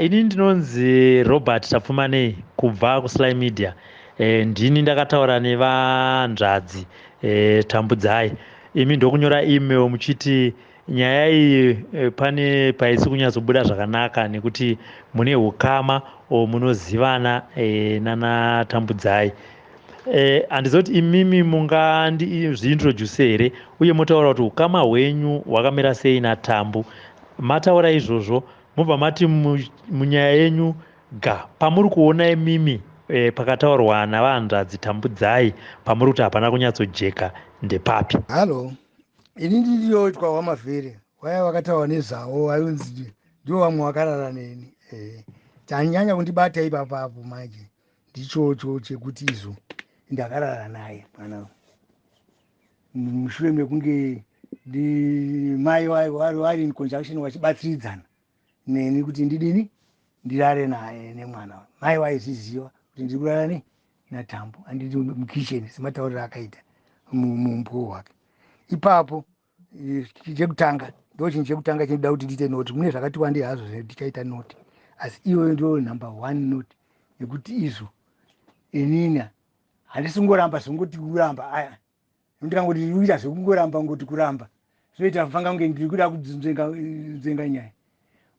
Ini ndinonzi Robert Tapfumanei kubva kuSly Media. Ndini ndakataura nevanzvadzi Tambudzai. Imi ndokunyora email muchiti nyaya iyi pane paisi kunyatsobuda zvakanaka nekuti mune ukama o munozivana nana Tambudzai. Handizoti imimi mungandizviintroduce here uye motaura kuti ukama hwenyu hwakamira sei naTambu. Mataura izvozvo mobva mati munyaya yenyu ga pamuri kuona imimi pakataurwa navanzvadzi Tambudzai pamuri kuti hapana kunyatsojeka ndepapi? Hallo, ini ndiriyoitwa waMavhere, waya wakataura nezvavo vainzi ndivo vamwe vakarara neni. Chanyanya kundibata ipapapo manje ndichocho chekuti izvo ndakarara naye mwana mushure mekunge mai vari in conjunction vachibatsiridzana neni kuti ndidini, ndirare naye nemwana. Mai vaizviziva kuti ndiri kurara ne naTambu, anditi mukitchen sematauriro akaita mumbuo hwake ipapo. Chekutanga ndo chinhu chekutanga chinoda kuti ndiite note. Mune zvakati wandei hazvo zvetichaita note, asi iyoyo ndo number one note yekuti izvo inina handisi kungoramba zvongoti kuramba aya. Ndikangoti ndiri kuita zvekungoramba, ngoti kuramba zvinoita fanga kunge ndiri kuda kunzvenga nyaya.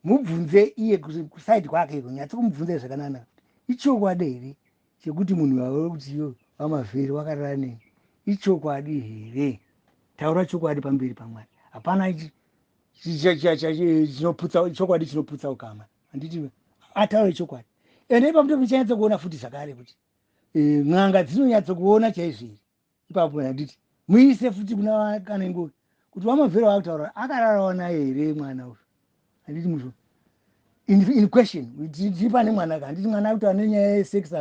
Mubvunze iye kuside kwake iko, nyatso kumubvunza zvakanaka, ichokwadi here chekuti munhu wauri kuti iyo vaMavheri wakarara neni? Ichokwadi here? Taura chokwadi pamberi paMwari. Hapana chinoputsa chokwadi, chinoputsa ukama, handiti? Ataure chokwadi. Ende ipapo ndopichanyatsa kuona futi zvakare kuti n'anga dzinonyatsa kuona chaizvo ipapo, handiti? Muise futi kuna Kanengoni kuti vaMavhero vakutaura akararawa naye here mwana uyu, handiti? Muzvo in question tiri pane mwana ka, handiti? Mwana akutaura nenyaya yesex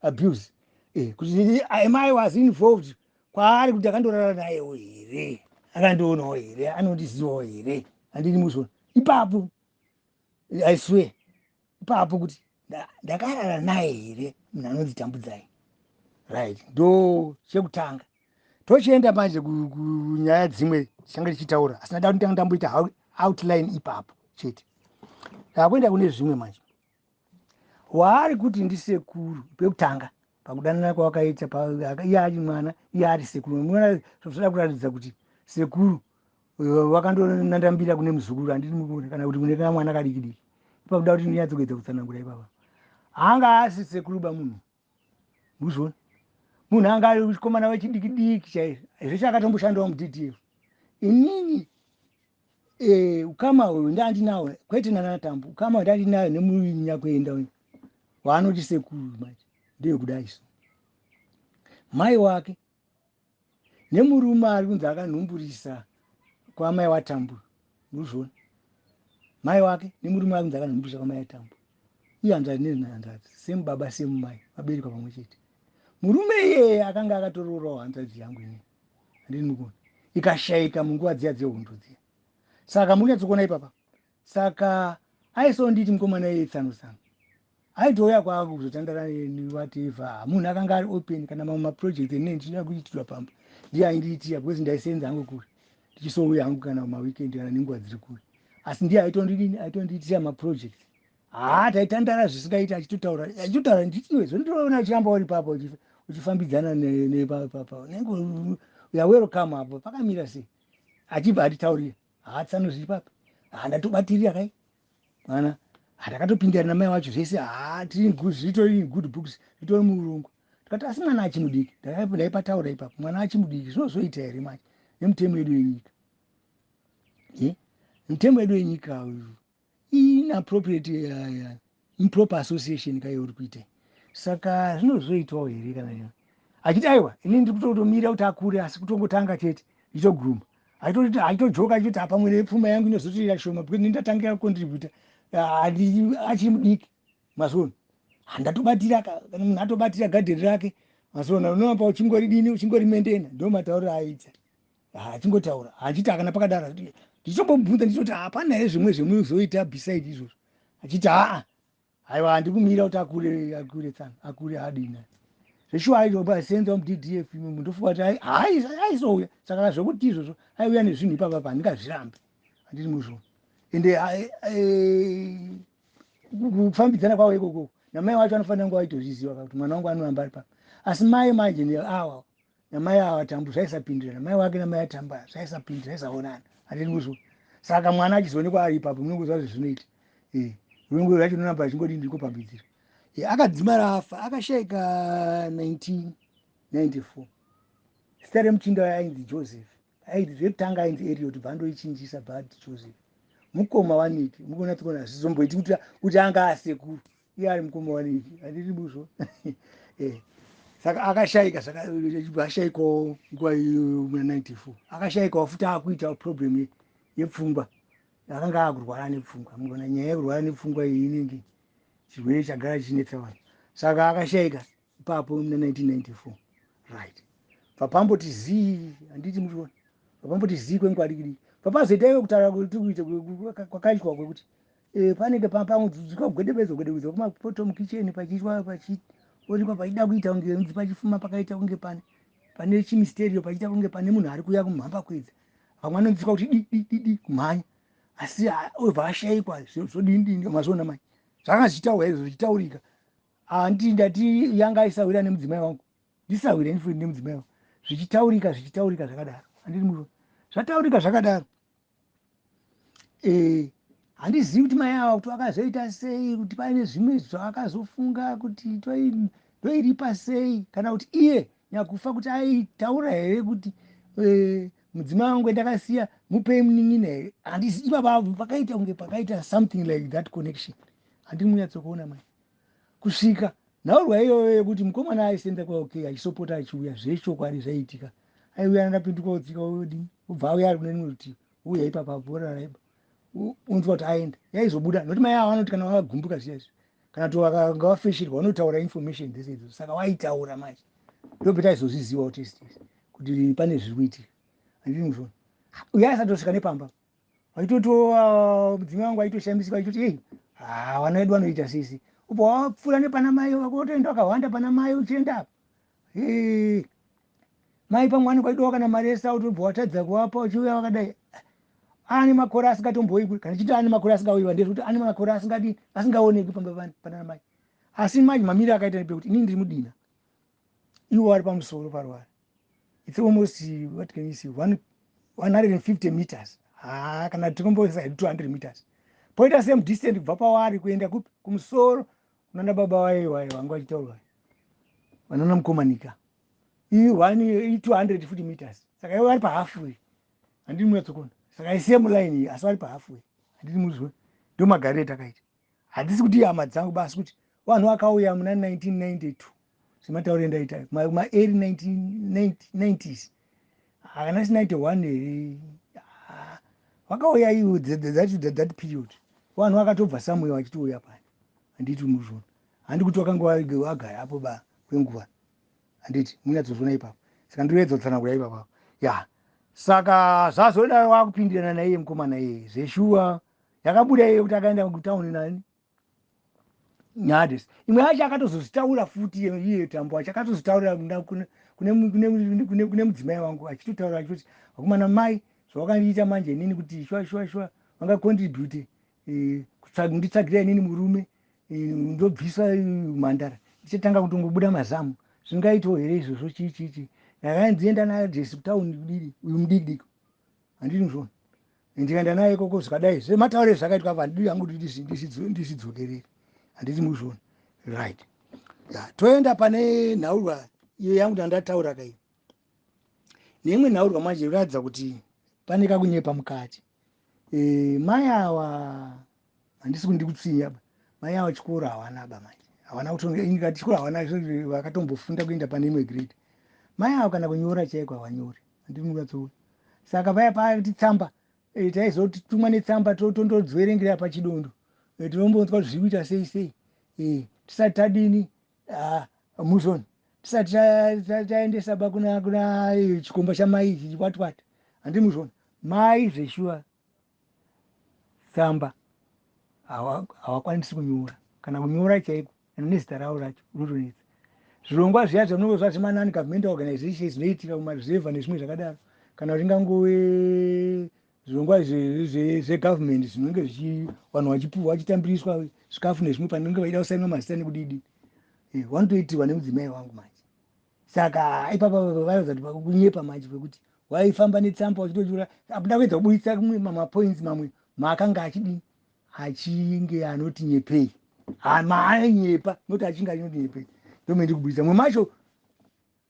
abuse, kuti am I was involved kwaari, kuti akandorara nayewo here, akandionawo here, anondizivawo here, handiti? Muzvona ipapo, I swear ipapo kuti ndakarara naye here munhu anonzi Tambudzai? Right, ndo chekutanga. Tochienda manje kunyaya dzimwe tichange tichitaura, asi ndada kuti ndamboita outline ipapo chete. Ndakuenda kune zvimwe manje. Waari kuti ndisekuru pekutanga pakudanana kwawakaita, iye ari mwana, iye ari sekuru. Mwana zvoda kuratidza kuti sekuru wakandonandambira kune muzukuru, handiti? Kana kuti kune kamwana kadiki diki ipapo. Da kuti ndinyatsokuedza kutsanangura ipapa. Anga asi sekuru ba munhu, muzviona, munhu anga ari chikomana wechidiki diki chaizvo. Zveshe akatomboshandawo muDDF. Inini ukama uyu ndandinawo kwete nanaTambu. Ukama ndandinayo nemunyakuenda uyu waanoti sekuru manje ndeyekudai. So mai wake nemurume ari kunzi akanhumburisa kwamai waTambu, muzviona, mai wake nemurume ari kunzi akanhumburisa kwamai waTambu, ihanzvadzi nehanzvadzi, same baba, same mai, vaberekwa pamwe chete. Murume iyeye akanga akatororawo hanzvadzi yangu inini, handini mukuona, ikashayika munguva dziya dzehondo dziya. Saka munyatsokuona ipapa. Saka aisonditi mukomana iyeye tsano tsano, aitouya kwako kuzotandara neni, whatever. Munhu akanga ari open. Kana mamwe maproject enee ndichida kuitirwa pamba, ndiye aindiitira, because ndaisenza hangu kure, ndichisouya hangu kana maweekend kana nenguva dziri kure, asi ndiye aitondidini, aitondiitira maproject. Haa, taitandara zvisingaiti, achitotaura, achitotaura nditiwe zvondiroona achiramba uri papo uchifambidzana nepapa nenge ya welcome apo pakamira sei, achibva atitaurira. Haa, tsano zviri papi? Haa, ndatobatirira kai mwana, handakatopindira namai wacho zvese. Haa, tiri zvitori in good books, zvitori muurongwa. Tikati asi mwana achimudiki, ndaipataura ipapo, mwana achimudiki, zvinozoita here manje nemutemo yedu yenyika? Mitemo yedu yenyika inappropriate, improper association kai uri kuita. Saka zvinozoitwawo here? Kana achiti aiwa, ini ndiri kutotomira kuti akure, asi kutongotanga chete ndichoguma. Achitojoka achitoti pamwe nepfuma yangu inozotoita shoma because nindatangira kucontributa achiri mudiki. Mazviona, handatobatira. Kana munhu atobatira gadheni rake, mazviona, unoramba uchingoridini, uchingorimendena. Ndo matauriro aiita achingotaura achiti akana pakadaro. Ndichitombomubvunza ndichitoti hapana here zvimwe zvemuzoita beside izvozvo? Achiti haa, aiwa, handikumira kuti akure, akure tsano, akure adini. Zveshuwa aisenza muDDF imomo, ndofunga kuti aisouya. Saka zvokuti izvozvo aiuya nezvinhu ipapa, handingazvirambi, handiri muzvona. Ende Kufambidzana kwavo ikoko namai wacho anofanira kunge vaitozviziva kuti mwana wangu anoramba ari papa. Asi mai manje awa namai awa Tambu zvaisapindirana, mai wake namai aTambu zvaisapindira, zvaisaonana, handiti muzvo? Saka mwana achizoonekwa ari ipapo, munongoziva zvezvinoita. Rungo racho rinoramba richingodii, ndiko pambidzira. Akadzimara afa, akashayika 1994. Zita remuchinda ainzi Joseph, ainzi zvekutanga ainzi Eriot, bva andoichinjisa bva Joseph, mukoma waNiki. Mukuona tikona zvizomboiti kuti anga asekuru, iye ari mukoma waNiki, handiti muzvo? Saka akashayika, saka ashayikawo nguva iyoyo muna 94. Akashayikawo futi akuita problem yepfungwa, akanga akurwara nepfungwa. Mukuona nyaya yekurwara nepfungwa iyi inenge chirwere chagara chichinetsa vanhu. Saka akashayika ipapo muna 1994, right? Papamboti zii, handiti muchiona, papamboti zii kwenguva diki diki, papazoita iwe kutaura kuti kwakaitwa kwekuti panenge pamugwedebedzwa gwedebedzwa kumapoto mukicheni, pachiitwa, pachionekwa pachida kuita kunge nzi pachifuma, pakaita kunge pane chimisterio, pachiita kunge pane munhu ari kuuya kumhamba kwedza. Vamwe vanonzwiswa kuti di di di di kumhanya, asi obva ashayikwa. Zvodini dini, mazviona mai, zvakanga zvichitaurwa izvo, zvichitaurika. Handi ndati yanga aisawira nemudzimai wangu, ndisawire futi nemudzimai wangu, zvichitaurika, zvichitaurika zvakadaro, handiti muzvo? Zvataurika zvakadaro, handizivi kuti mai ava kuti vakazoita sei, kuti paine zvimwe zvavakazofunga kuti ndoiripa sei, kana kuti iye nyakufa kuti aitaura here kuti mudzimai wangu ndakasiya mupei munin'ina here. Handisi ipapa pakaita kunge pakaita something like that connection, handiri munyatsokuona mai. Kusvika nhaurwa iyoyo yekuti mukomana aisenda kwaOK achisopota, achiuya, zvechokwadi zvaiitika, aiuya andapinduka utsika odini, ubva auya ari kune rimwe rutivi, uya ipapa bhora raiba, unzwa kuti aenda, yaizobuda. Nokuti mai ava vanoti kana vakagumbuka zviya izvi, kana kuti vakanga vafeshirwa, vanotaura information dzese idzodzo. Saka waitaura manje, ndopetaizozvizivawo tese tese kuti pane zviri kuitika, handiti muzvona? Uyo aisatosvika nepamba, waitoto mudzimai wangu aitoshamisika achitoti, "Ei, ha, vana vedu vanoita sisi." Ubva wapfuura nepana mai vakotoenda wakahwanda pana mai uchienda apa. Mai pamwe vanenge vaidiwa kana mari yesauti, ubva watadza kuvapa uchiuya wakadai. Ane makore asingatomboikwi, kana chiti ane makore asingauyiwa, ndezvekuti ane makore asingadi, asingaonekwi pamba pana mai. Asi manje mamiriro akaita ndepekuti inini ndiri mudina, ivo vari pamusoro parwari. It's almost, what can you see, 150 meters, ha, kana tikomboisa 200 meters, poita same distance kubva pavari kuenda kupi? Kumusoro kunana baba vaiwai vanga vachitaurwa, vanana mukomanika, i 250 meters. Saka ivo vari pahalfway, handiri munyatsokona? Saka isame line iyi, asi vari pahalfway, handiri muzwe? Ndo magariro etakaita. Handisi kuti hama dzangu basi, kuti vanhu vakauya muna 1992, sematauro endaita, maearly 90s, kana si 91 here, vakauya iwo that period. Vanhu vakatobva somewhere vachitouya pano, handiti muzvona? Handi kuti vakanga vagara apo ba kwenguva, handiti munyatsozviona ipapo? Saka ndinoedza kutsanangura ipapo ya. Saka zvazodaro, wakupindirana naiye mukomana iyeye zveshuwa. Yakabuda iye kuti akaenda kutauni nani nehadhesi imwe yacho. Akatozozvitaura futi iye Tambo acho, akatozvitaurira kune mudzimai wangu, achitotaura achitoti, "Vakomana mai, zvavakandiita manje inini, kuti shuwa shuwa shuwa vangacontribute kunditsvagira inini murume, ndobviswa mhandara, ndichatanga kutongobuda mazamu, zvingaitawo here izvozvo?" Chii chii chii, ndakanzienda naadhesi kutauni kudidi, uyu mudiki diki, handiti muzvona? Ndikaenda naye ikoko, zvikadai, zvematauriro zvakaitwa apa, handidi hangu kuti ndizvidzokerere, handiti muzvona? Right, ya, toenda pane nhaurwa iyo yangu ndandataura kai neimwe nhaurwa manje inoratidza kuti pane kakunyepa mukati. Mai ava, handisi kundi kutsinya ba, mai ava chikoro havana ba manje, havana kutonikati chikoro havana, vakatombofunda kuenda pane imwe grade. Mai ava kana kunyora chaiko havanyori, handiti munyatsoona? Saka paya paati tsamba, taizotumwa netsamba, tondodziverengera pachidondo, tinombonzwa kuti zviri kuita sei sei, tisati tadini, muzona, tisati taendesa ba kuna chikomba chamai ichi, chikwatwata, handiti muzvona? Mai zveshuwa tsamba hawakwanisi kunyora, kana kunyora chaiko, kana nezita ravo racho unotonetsa. Zvirongwa zviya zvamunongozva zvemanani government organization zvinoitika kumaruzevha nezvimwe zvakadaro, kana kuti ingangove. Zvirongwa zvegovernment zvinenge zvichi vanhu vachipuhwa, vachitambiriswa zvikafu nezvimwe, panenge vachida kusainwa mazita nekudidi, vanotoitirwa nemudzimai wangu manje. Saka ipapa vairatidza kuti kunyepa manje, kwekuti waifamba netsamba uchitochura apo. Kuedza kuburitsa kumwe mapoints mamwe maakanga achidini, achinge anoti nyepei, maainyepa, noti achinge achinoti nyepei, ndomende kuburitsa mwe macho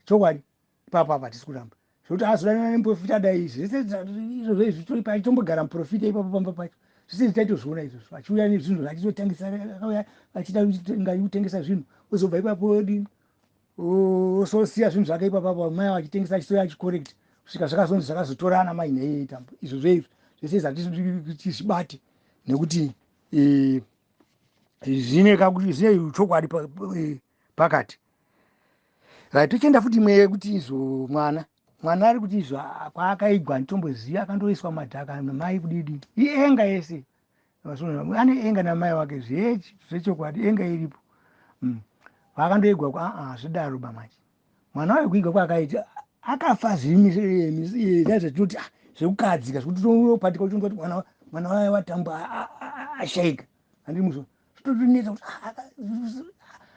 chokwadi. Ipapo apa hatisi kuramba zvokuti azodanana nemuprofita dai zvese izvozvo izvi toripa, achitombogara muprofita ipapo pamba pacho, zvese zvichaitozviona izvozvo, achiuya nezvinhu achitotangisa, akauya achida kutengesa zvinhu, ozobva ipapo dini, ososiya zvinhu zvake ipapo apo, mai vachitengesa, achitouya achicorrect, kusvika zvakazonzi zvakazotorana mai neitambo. Izvozvo izvo zvese izvi hatitizvibate nekuti zvine zvine chokwadi pakati. Right, tochienda futi imwe yekuti izvo mwana ari kuti izvo kwaakaigwa handitomboziva, akandoiswa madhaka namai kudidi, ienga yese ane enga namai wake, zvechokwadi enga iripo. Vaakandoigwa aa zvidaro bamanje mwana wayo kuigwa kwaakaita akafa zvatinoti zvekukadzika, zvekuti topatika uchinzwa kuti mwana wayo watamba ashaika. Handiri muzvo zvitotinetsa kuti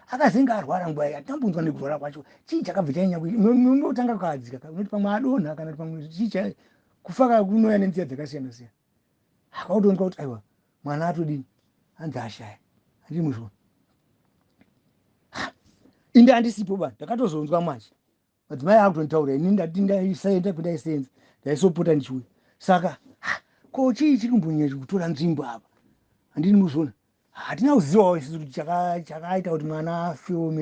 akazenge arwara nguva iyi, hatambonzwa nekurwara kwacho. Chii chakabva chanyanya unotanga kukadzika, unoti pamwe adonha, kana kuti pamwe chii. Kufa kunouya nenzira dzakasiyana siyana. Akautonzwa kuti aiwa, mwana atodini, hanzi ashaya. Handiri muzvo inde handisipo ba, ndakatozonzwa manje madzimai akutonditaura. Ini ndati ndaisaenda kwendaisenza, ndaisopota ndichiuya. Saka ko chii chiri kumbonyanya kutora nzvimbo apa? Handini muzvona, hatina kuzivawo isusu kuti chakaita kuti mwana afewo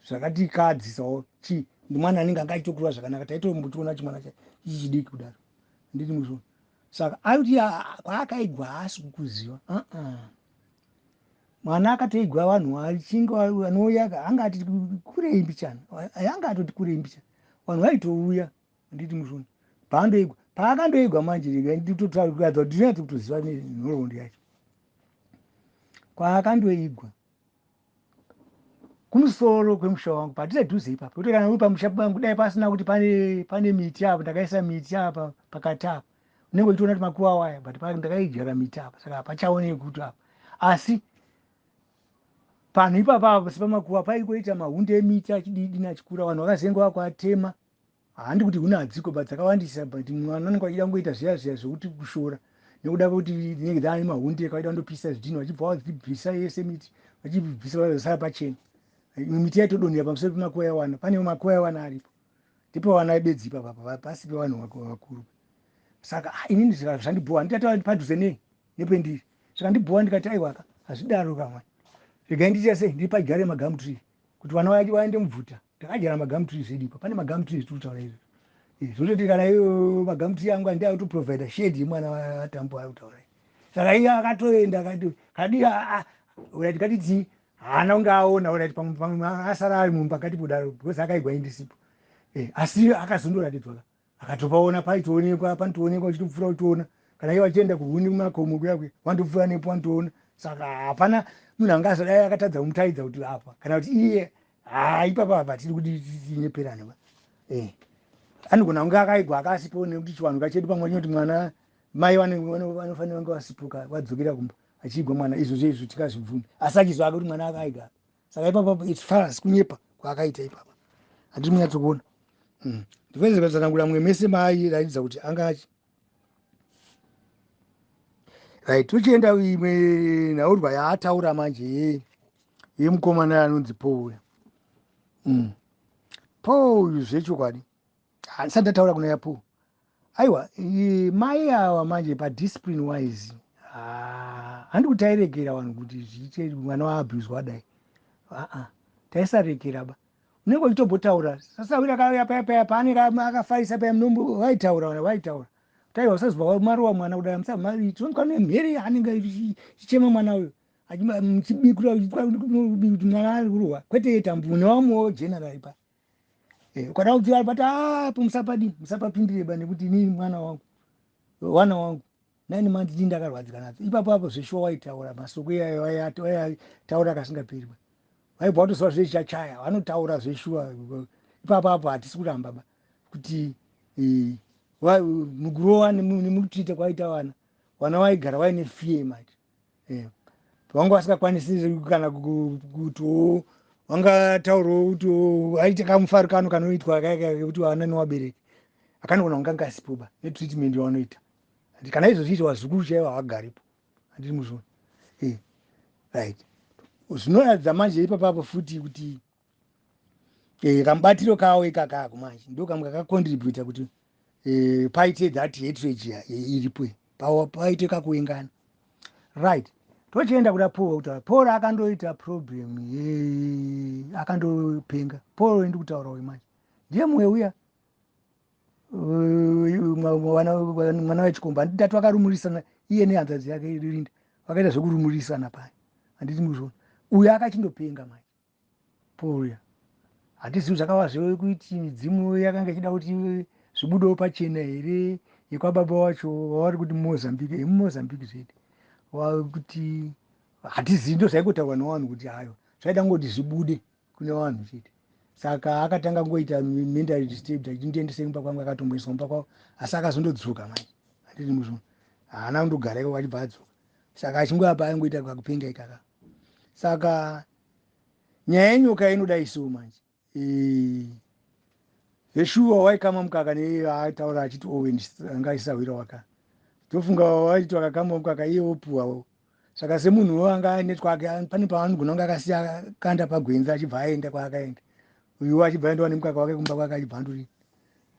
zvakatikadzisawo chii. Mwana anenge anga achitokurwa zvakanaka, taitombochiona chimwana chichi chidiki kudaro. Handiti muzvona? Saka aikuti kwaakaigwa haasi kukuziva. Mwana akatoigwa, vanhu vachinge vanouya, anga ati kurei mbichana, anga atoti kurei mbichana, vanhu vaitouya. Handiti muzvona? Paandoigwa, paakandoigwa manje, nditotaura kuti ndinatse kutoziva nhoroondo yacho. Kwaakandoigwa kumusoro kwemusha wangu, padhuze dhuze ipapo, kuti kana uri pamusha pangu, dai pasina kuti pane miti apa, ndakaisa miti apa pakati apa, unenge uchitoona kuti makuva waya, but ndakaidyara miti apa, saka hapachaoneki kuti apa. Asi panhu ipapa apo sepamakuva paikoita mahunde emiti achididini achikura, vanhu vakazenge vakuatema. Handi kuti hune hadziko, but dzakawandisa, but mwana anenge achida kungoita zviya zviya zvokuti kushora, nekuda kwekuti dzinenge dzaane mahunde, kaida kundopisa zvidhina, vachibva vadzibvisa yese miti, vachibvisa vazosara pachena. Imwe miti yaitodonhera pamusoro pemakuva yawana. Pane makuva yawana aripo, ndepewana bedzi ipapapa, pasi pevanhu vakuru. Saka inini zvandibhowa, nditata padhuze nei nependiri, zvikandibhowa, ndikati aiwaka, hazvidaro kamwe, regai ndiita sei, ndiri padyare magumtree kuti vana vaende mubvuta. Ndakadyara magumtree zvedipo, pane magumtree zvitiri kutaura izvo, zvototi kana iyo magumtree angu andi autoprovida shade yemwana watambo ari kutaura. Saka iye akatoenda, akati kadi alright, katiti haana kunge aona, alright, pamwe asara ari mumba kati kudaro, because akaigwa indisipo. Asi akazondoratidzwa, akatopaona, paitoonekwa, panotoonekwa uchitopfuura uchitoona, kana iye vachienda kuhuni kumakomo kuya kuya, vanotopfuura nepo, vanotoona. Saka hapana munhu anga azodai akatadza kumutaidza kuti apa, kana kuti iye ha ipapa apa tiri kuti tinyeperane ba. Anogona kunge akaigwa akasipo, nekuti chiwanhu kachedu pamwe chinoti mwana mai vanofanira kunge vasipuka vadzokera kumba achiigwa mwana. Izvozvo izvo tikazvibvumi, asi achizwa ake kuti mwana akaiga. Saka ipapa it's fast kunyepa kwaakaita ipapa, handiri munyatsokuona. Ndinoedza kutsanangura mumwe mese maairatidza kuti anga achi right. Tochienda imwe nhaurwa yaataura manje yemukomana anonzi Paul. Paul uyu zvechokwadi handisati ndataura kuna yaPaul. Aiwa, mai ava manje padiscipline wise, handi kuti tairegera vanhu kuti zviite mwana waabhuzwa dai, aa taisaregera ba. Unenge uchitombotaura sasawira kauya paya paya paanenge akafarisa paya, munombo vaitaura, vanhu vaitaura, taiwa usazobva marowa mwana kudai, tinonzwa nemhere anenge achichema mwana uyu, muchibikura kuti mwana ari kurohwa, kwete tambu nevamwewo general pa. Ukada kuti pati apo musapadini, musapapindire ba, nekuti inini mwana wangu, wana wangu 9 months ndii ndakarwadzika nadzo ipapo apo. Zveshuwa waitaura masoko iyayo, waitaura kasingaperi ba, vaibva watoziva zvechichachaya, vanotaura zveshuwa ipapo apo. Hatisi kuramba ba kuti Mukurova nemukutreata kwaita vana, vana vaigara vaine fear manje. Vanga vasingakwanisi kana kutiwo vangataurawo kuti aita kamufaro kano kanoitwa kekuti vana nevabereki akanogona kunge anga asipoba netreatment yavanoita. Kana izvo zviiti vazukuru chaivo havagaripo, handiri muzvona. Right, zvinoratidza manje ipapapo futi kuti kamubatiro kavo ikakako manje ndo kamwe kakacontributa kuti paite that hatred iripo, paite kakuengana. Right, tochienda kuda Paul kutaura. Paul akandoita problem, akandopenga. Paul ndi kutaurawo manje ndiye mumwe uya mwana wechikomba, handiti tati vakarumurisana iye nehanzvadzi yake Rinda, vakaita zvekurumurisana paya, handiti muzvona. Uyo akachindopenga manje Paul uya, handizivi zvakava zvekuti midzimu yakanga ichida kuti zvibudewo pachena here yekwababa wacho wavari kuti Mozambique, emuMozambique zvedi, kuti hatizivi. Ndo zvaingotaurwa nevanhu kuti hayo zvaida ngoti zvibude kune vanhu chete. Saka akatanga kungoita mentally disturbed, achindiendese kumba kwangu, akatomboiswa kumba kwavo, asi akazondodzoka manje, handiti muzvona. Haana kundogara ikoko, achibva adzoka. Saka achingoapa aingoita kakupenga ikaka. Saka nyaya yenyoka inoda isiwo manje zveshuwa waikama mukaka neataura achiti Owen anga aisahwira waka, tofunga waiti wakakama mukaka iye wopuwawo. Saka semunhuwo anga aine twake, pane paanogona kunge akasiya kanda pagwenzi, achibva aenda kwaakaenda, uyuwo achibva aendawo nemukaka wake kumba kwake, achibva andori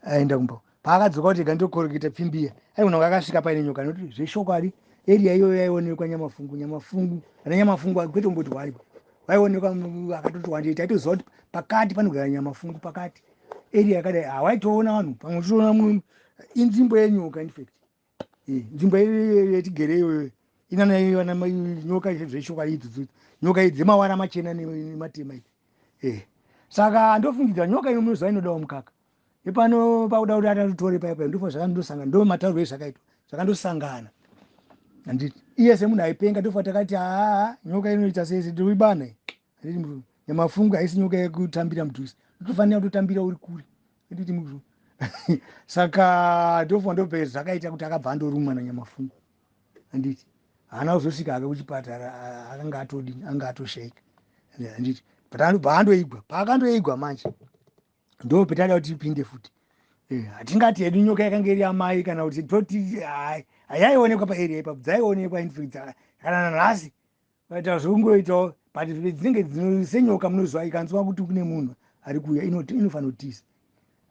aenda kumba. Paakadzoka kuti ega ndokoreketa pfimbiya, aigona kunge akasvika paine nyoka, nekuti zveshokwadi area iyoyo yaionekwa nyamafungu. Nyamafungu ana nyamafungu kwete kumboti waripo, vaionekwa akatoti wandei. Taitoziva kuti pakati panogara nyamafungu, pakati area yakadai hawaitoona vanhu, pamwe uchitoona inzvimbo yenyoka. In fact, nzvimbo yetigere iyoyo inana nyoka zveshokwadi idzodzo, nyoka idzi dzemawara machena nematema idzi. Saka ndofungidzira nyoka ino munoziva inodawo mukaka ipano pakuda kuti atatotore paipa, ndofa zvakandosangana, ndo matauriro ezvakaitwa zvakandosangana, handiti? Iye semunhu aipenga, ndofa takati haa, nyoka inoita sei, toibana, handiti? Nyamafungu haisi nyoka yekutambira mudhuze, utofanira kutotambira uri kure, handiti? Muzvo saka ndofa ndobve zvakaita kuti akabva andorumwa nanyamafungu, handiti? Haana kuzosvika hake kuchipatara, akanga atodini, anga atoshaika, handiti? But anobva andoigwa. Paakandoigwa manje ndo petada kuti tipinde futi. Hatingati hedu nyoka yakanga iri amai kana kuti toti hayaionekwa paarea ipapo, dzaionekwa in fact kana nanhasi vaita zvokungoitawo, but dzinenge senyoka munoziva ikanzwa kuti kune munhu ari kuuya inofanira kutiza.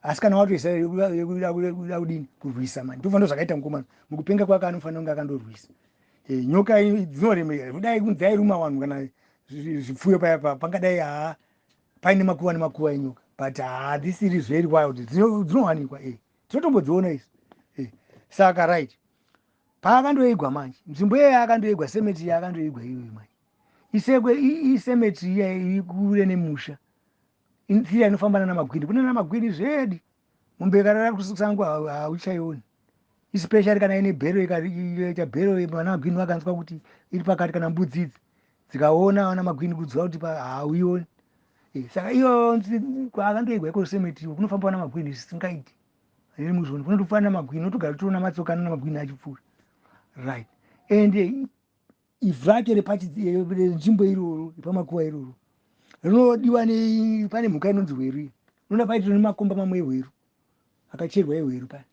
Asi kana watoisa kuda kudini, kurwisa mani, ndofanira zvakaita mukomana mukupenga kwake, anofanira kunge akandorwisa. Nyoka dzinoremera kudai kunzi dzairuma vanhu kana zvipfuyo paya pangadai haa paine makuva nemakuva enyoka, but hadzisiri very wild, dzinowanikwa, tinotombodziona isi. Saka right, paakandoigwa manje, nzvimbo iyoyo akandoigwa, cemetery yaakandoigwa iyoyo manje, isekwe icemetery iya iri kure nemusha, nzira inofamba nana magwini, kune namagwini zvedi. Mombe ikarara kusango hauchaioni, especially kana ine bhero, ikaita bhero vana magwini vakanzwa kuti iri pakati, kana mbudzi idzi dzikaona vana magwini kudziva kuti hauioni. Saka iyo kwaakandoigwa iko cemetery kunofamba vana magwini zvisingaiti iri muzvoni, kunotofanira magwini, otogara toona matsoka anana magwini achipfuura. Right, and ivhu racho repachenzvimbo iroro, repamakuva iroro, rinodiwa. Pane mhuka inonzi hweru, unoona paitiro nemakomba mamwe ehweru akacherwa ehweru paya.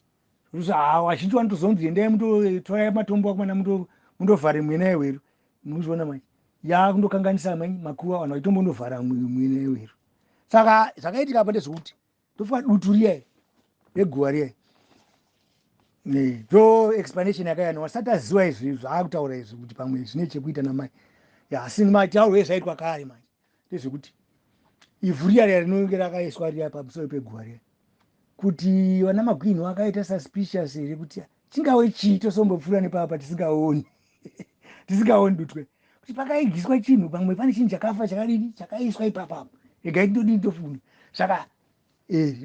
Vazhinji vanotozonzi endai mutotorai matombo akomana mundovhare mwena yehweru. Muzviona manje yakundokanganisa makuva, vanhu vachitombondovhara mwena yehweru. Saka zvakaitika apa ndezvekuti tofa dutu riya reguva riya, ndo explanation yakayana wasati aziva izvi zvaakutaura izvi kuti pamwe zvine chekuita namai. Asi mataurwo ezvaitwa kare manje ndezvekuti ivhu riya riya rinonge rakaiswa riya pamusoro peguva riya, kuti vana magwini vakaita suspicious here kuti chingave chii tosombopfuura nepapa tisingaoni dutwe, kuti pakaigiswa chinhu, pamwe pane chinhu chakafa chakadini chakaiswa ipapapo, regai tindodini tofuna. Saka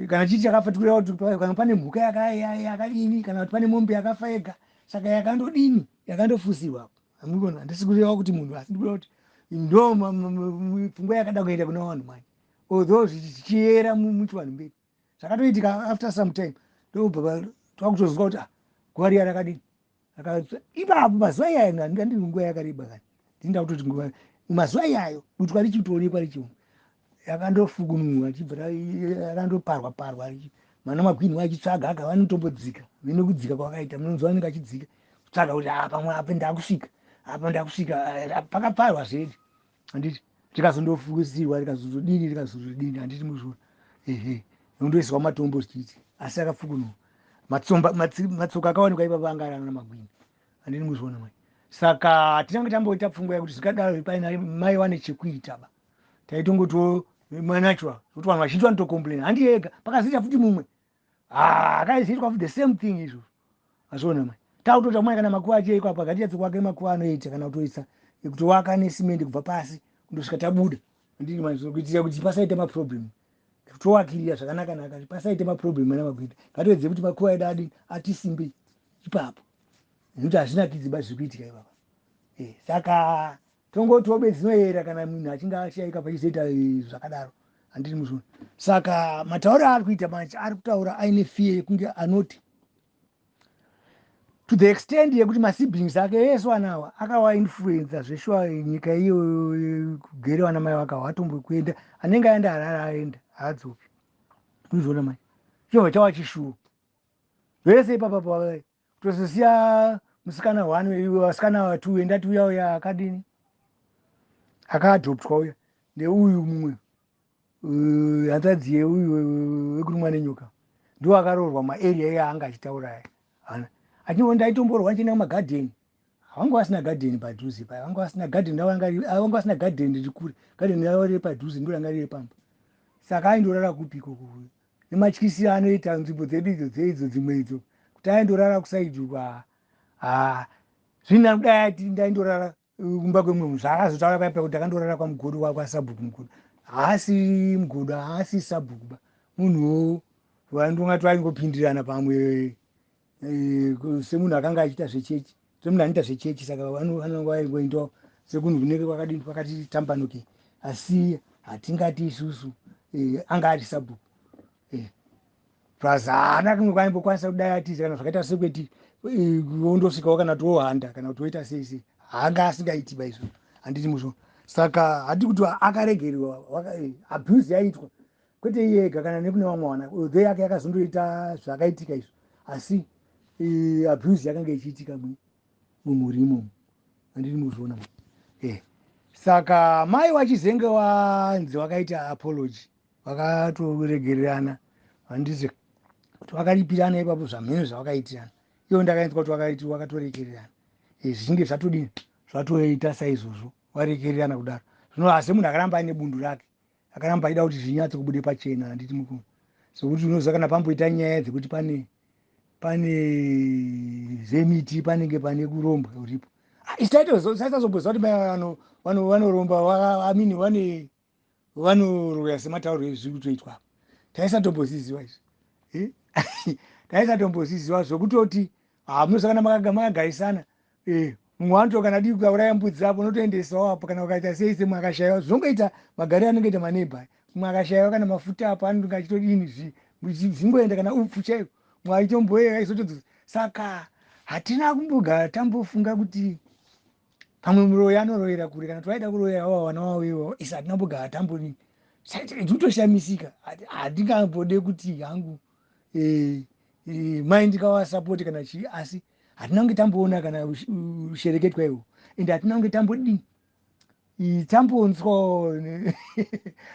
kana chii chakafa, tikureva kuti kana pane mhuka yakadini, kana kuti pane mombe yakafa yega, saka yakandodini, yakandofusirwa. Hamikona, handisi kureva kuti munhu, asi ndikureva kuti ndo pfungwa yakada kuenda kuna vanhu manje, although zvichiyera muchivanhu mberi. Zvakatoitika after some time, ndobva Twakutozwa kuti ah, guva riya rakadini. Ipapo mazuva iyayo ndandiri nguva yakareba kani, ndinda kutoti nguva mazuva iyayo dutwa richitoonekwa richiona yakandofukunurwa richibva rakandoparwa parwa, mana magwinhi achitsvaga aka vanotombodzika mine kudzika kwakaita munonzwa vanenge achidzika kutsvaga kuti ah, pamwe apa ndakusvika, apa ndakusvika, ah, pakaparwa zvedi, handiti? Rikazondofukisirwa, rikazozodini, rikazozodini, handiti muzviona? Ehe, nondoiswa matombo zvichiiti, asi akafukunurwa. Matsomba matsoka akawanikwa ipapa anga ari ana magwini, handiti muzviona mai? Saka tinange tamboita pfungwa yekuti zvikadaro paina mai wane chekuita ba, taitongotiwo manatural kuti vanhu vazhinji vanotocomplaina, handi ega. Pakazoita futi mumwe akaizoitwa futi the same thing izvozvo, azviona mai? Takutoita mai kana makuva achiekwa apa ngatinyatso kuwaka makuva anoita kana kutoisa kutowaka nesimendi kubva pasi kundosvika tabuda, handiti mai? Kuitira kuti pasaita maproblem, towakirira zvakanaka naka, pasaite maproblem ana magwita. Ngatiwedze kuti makuva edu adini, atisimbe ipapo, nekuti hazvinakidzi ba zviri kuitika ipapa. Saka tongoti obe dzinoyera kana munhu achinge ashaika pachizoita zvakadaro, handiti muzvona? Saka matauro aari kuita manje, ari kutaura aine fear yekunge anoti to the extent yekuti masiblings ake ese anawa akawainfluenza zveshuwa. Nyika iyo kugere vana mai vakawa atombokuenda, anenge aenda Harare aenda, haadzoki, kuzviona mai? Chobva chava chishuwo vese ipapa kutozosiya musikana one, vasikana vatu, endati uya uya akadini, akaadoptwa uya, neuyu mumwe hanzvadzi yeuyu wekurumwa nenyoka, ndo akaroorwa maarea iye anga achitaura aya. Hana achingo ndaitomborwa ndichienda kumagadheni, havanga vasina gadheni padhuze paya, vanga vasina gadheni, vanga vasina gadheni riri kure, gadheni ravo riri padhuze ndo ranga riri pamba. Saka aindorara kupi ikoko nematyisiro anoita nzvimbo dzedu idzo dzeidzo dzimwe idzo, kuti aindorara kuside uko? Ha, zvina kudai ati ndaindorara kumba kwemumwe munhu, zvaakazotaura paipa kuti akandorara kwamugodo, kwasabhuku Mugodo. Haasi Mugodo, haasi sabhuku ba, munhuwo vandongati vaingopindirana pamwe semunhu akanga achiita zvechechi, semunhu anoita zvechechi. Saka vanonga vaingoendawo sekunhu kunenge kwakadini, kwakati tambanuke, asi hatingati isusu anga ari sabhuku. Plus haana kumwe kwaimbokwanisa kudai atiza kana zvakaita sekweti ondosvikawo kana kuti wohanda kana kuti woita sei sei, haanga asingaiti ba izvo, handiti muzvo? Saka hati kuti akaregererwa abuse yaitwa, kwete iye ega, kana nekune vamwe vana, although yake yakazondoita zvakaitika izvo, asi abuse yakanga ichiitika mumhuri imomo, handiti muzviona? Saka mai wachizenge wanzi wakaita apology, vakatoregererana, handiti? Kuti vakaripirana ipapo zvamheno zvavakaitirana, iyo ndakainzwa kuti vakaiti vakatorekererana, zvichinge zvatodini, zvatoita saizvozvo, varekererana kudaro. Zvino asi munhu akaramba aine bundu rake, akaramba aida kuti zvinyatso kubude pachena, handiti mukuru? Sokuti unoziva kana pamboita nyaya dzekuti pane zvemiti, panenge pane kuromba uripo, isaitazomboziva kuti mai vanoromba, amini vane vanoroya sematauro ezviri kutoitwa apa. Taisatomboziziva izvi, Taisatomboziziva zvokutoti hamunosangana makagarisana, mumwe wanoto kana dii kukauraya mbudzi apo unotoendesawo apo, kana ukaita sei semwe akashayiwa, zvinongoita magariro anenge ita maneighbour, mumwe akashayiwa kana mafuta apo anonge achitodini, zvingoenda kana upfu chaiko, mumwe achitomboyera aizotodzosa. Saka hatina kumbogara tambofunga kuti pamwe muroyi anoroyera kure, kana kuti vaida kuroyera vava vana vavo ivavo. Isi hatina kumbogara tambodini, tinotoshamisika. Handingambode kuti hangu mai ndikavasapoti kana chii, asi hatina kunge tamboona kana ushereketwa ihwo, ende hatina kunge tambodini,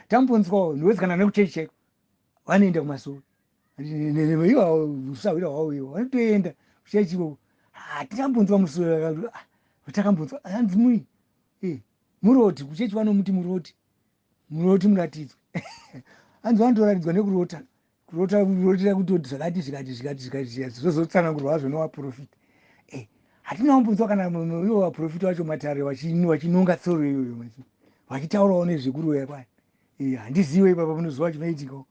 tambonzwawo nowezi kana nekuchechi chaiko vanoenda kumasoro iwawo, usahwira hwavo iwo vanotoenda kuchechi ikoko. Hatingambonzwa musoro takambonzwa hanzi mui muroti kuchechi, vanomuti muroti, muroti muratidzwe, hanzi vanotoratidzwa nekurota, kurota, kurotera kutoti zvakati zvikati zvikati zvikati zvikati, zvozotsanangurwa hazvo nevaprofita. Hatina kumbonzwa kana ivo vaprofita vacho matare vachinonga tsoro iyoyo, vachitaurawo nezvekuroya kwayo. Handiziwe ipapa munoziva chinoitikawo.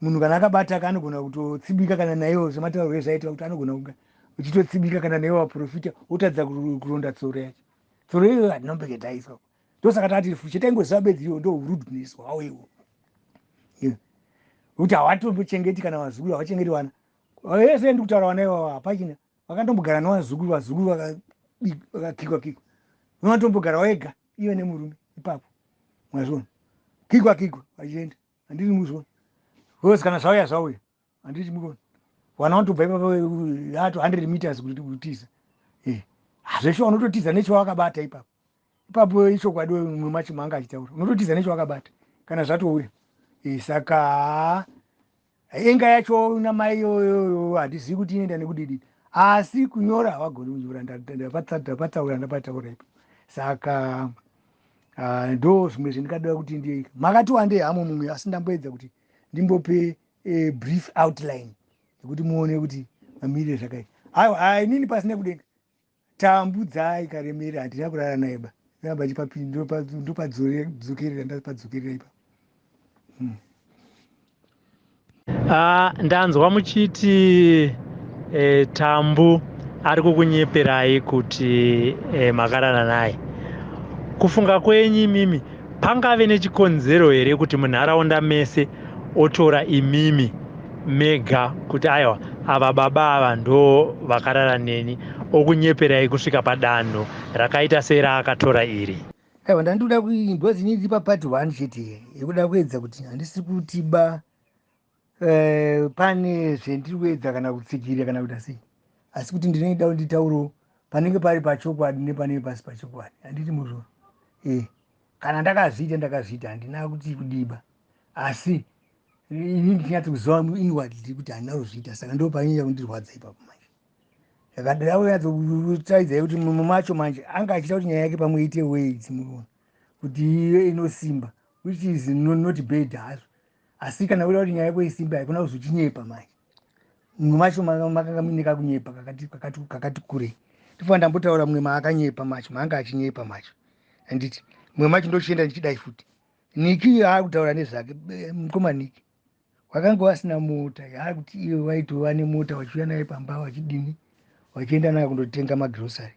Munhu kana akabata ka anogona kutotsibika kana naiwo sematauriro ezvaitwa kuti anogona kunga uchitotsibika kana naiwo vaprofita, wotadza kuronda tsoro yacho. Tsoro iyoyo hatina kumbenge taiswa, ndosaka tati chetaingoziva bedzi iyo ndo rudeness hwavo iwo, kuti havatombochengeti kana vazukuru, havachengeti vana. Vese ndikutaura vana ivavo hapachina vakandombogara nevazukuru, vazukuru vakakikwa kikwa, vanotombogara wega ive nemurume ipapo, mwazviona, kikwa kikwa vachienda, handiti muzviona? Because kana zvauya zvauya, handiti mukuona? Vana vanotobva ipapo ato 100 meters kutiza. Zveshuwa unototiza nechawakabata ipapo. Ipapo ichokwadi, mumwe macho maanga achitaura, unototiza nechawakabata kana zvatouya. Saka enga yacho namai iyoyo handizivi kuti inoenda nekudidii, asi kunyora havagoni kunyora. Ndapataura, ndapataura ipo. Saka ndo zvimwe zvendingada kuti ndi makati wandei hamo mumwe, asi ndamboedza kuti ndimbope brief outline yekuti muone kuti mamirire zvakaita. Aiwa, inini pasina kudenga Tambudzai Karemera handina kurara naye ba. Ramba ndopadzokerera, ndapadzokerera ipapo. Ndanzwa muchiti Tambu ari kukunyeperai kuti makarara naye. Kufunga kwenyu imimi, pangave nechikonzero here kuti munharaunda mese otora imimi mega kuti aiwa, ava baba ava ndo vakarara neni, okunyeperai kusvika padanho rakaita seraakatora iri? Aiwa, ndandikuda because inini ndiri papart one chete yekuda kuedza kuti handisi kuti ba pane zvendiri kuedza kana kutsikira kana kuita sei, asi kuti ndinoida kuti nditaurewo panenge pari pachokwadi nepanenge pasi pachokwadi, handiti muzvo? Kana ndakazviita, ndakazviita, handina kuti kudiba, asi ini ndichinyatso kuziva inwardly kuti handina kuzviita. Saka ndo panyanya kundirwadza ipapo manje. Saka kunyatso kuti mumwe macho manje anga achiita kuti nyaya yake pamwe iite weight, muona kuti ive inosimba, which is not bad hazvo, asi kana uda kuti nyaya yako isimbe, haikona kuzochinyepa manje. Mumwe macho makanga muine kakunyepa kakati kurei. Tofanira ndambotaura mumwe maakanyepa macho, maanga achinyepa macho, handiti? Mumwe macho ndochienda ndichidai futi. Niki aakutaura nezvake, mukoma Niki wakanga wasina mota, yaakuti iwe waitova nemota, wachiuya naye pamba, wachidini, wachienda naye kundotenga magrosari.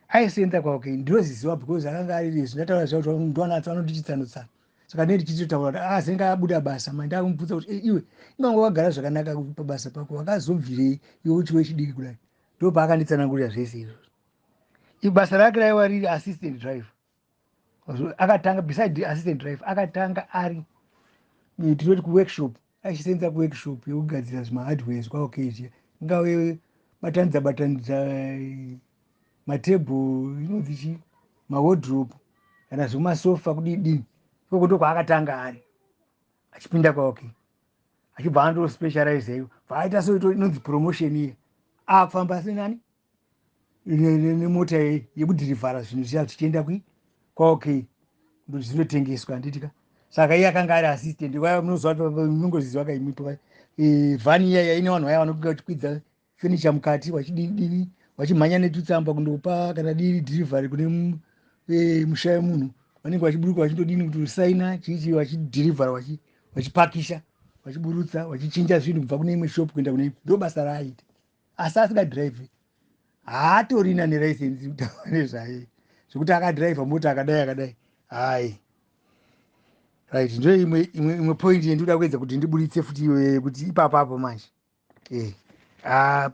Aisenza kwake, ndinoziziva because akanga ari izvi ndataura zva kuti ndwanatso anonditi tsano tsano. Saka ndee ndichitotaura kuti azenge abuda basa ma ndakumubvunza kuti, "Iwe ingange wakagara zvakanaka pabasa pako, wakazobvirei iwe uchi wechidiki kudai?" Ndo paakanditsanangurira zvese izvozvo. Basa rake raiva riri assistant driver. Akatanga beside assistant driver, akatanga ari tinoti kuworkshop, achisenza kuworkshop yekugadzira zvimahardwares kwaOK zviya, ingave batanidza batanidza matebhuru, inonzi chii, mawardrobe kana zvemasofa, kudii dini. Ikoko ndo kwaakatanga ari achipinda kwaOK, achibva andospecialize iyo, bva aita so inonzi promotion iya, akufamba senani nemota yekudhirivhara zvinhu zviya zvichienda kui kwaOK zvinotengeswa, handitika? Saka iye akanga ari assistant. Munongoziziva kaimipo vhani iya yaine vanhu vaya vanonge vachikwidza fenicha mukati, vachidini, vachimhanya netutsamba kundopa kana diri delivery kune musha wemunhu, vanenge vachiburuka vachindodini kuti usaina chichi, vachidhirivhara, vachipakisha, vachiburutsa, vachichinja zvinhu kubva kune imwe shop kuenda kune imwe. Ndo basa raaita, asi asingadhiraivhi, haatorina neraisensi kutaura nezvaye zvekuti akadhiraivha mota akadai akadai, hai. Right, ndo imwe point yendinoda kuedza kuti ndiburitse futi iyoyo, yekuti ipapapo manje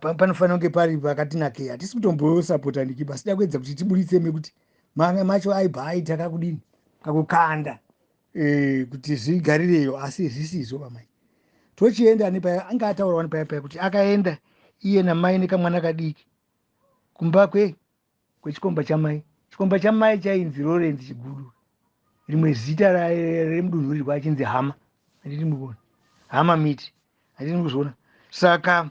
panofanira kunge pari pakati nakei. Hatisi kutombosapota Nikiba, asi da kuedza kuti tiburitse mekuti mamwe macho aibva aita kakudini, kakukanda kuti zvigarireyo, asi zvisizvo pamai. Tochienda nepaya anga ataurawo nepaya paya kuti akaenda iye namai nekamwana kadiki kumba kwechikomba chamai. Chikomba chamai chainzi Lawrence Chigudu, rimwe zita remudunhu rirwa achinzi Hama, handiti mukuona? Hama Miti, handiti mukuzviona? Saka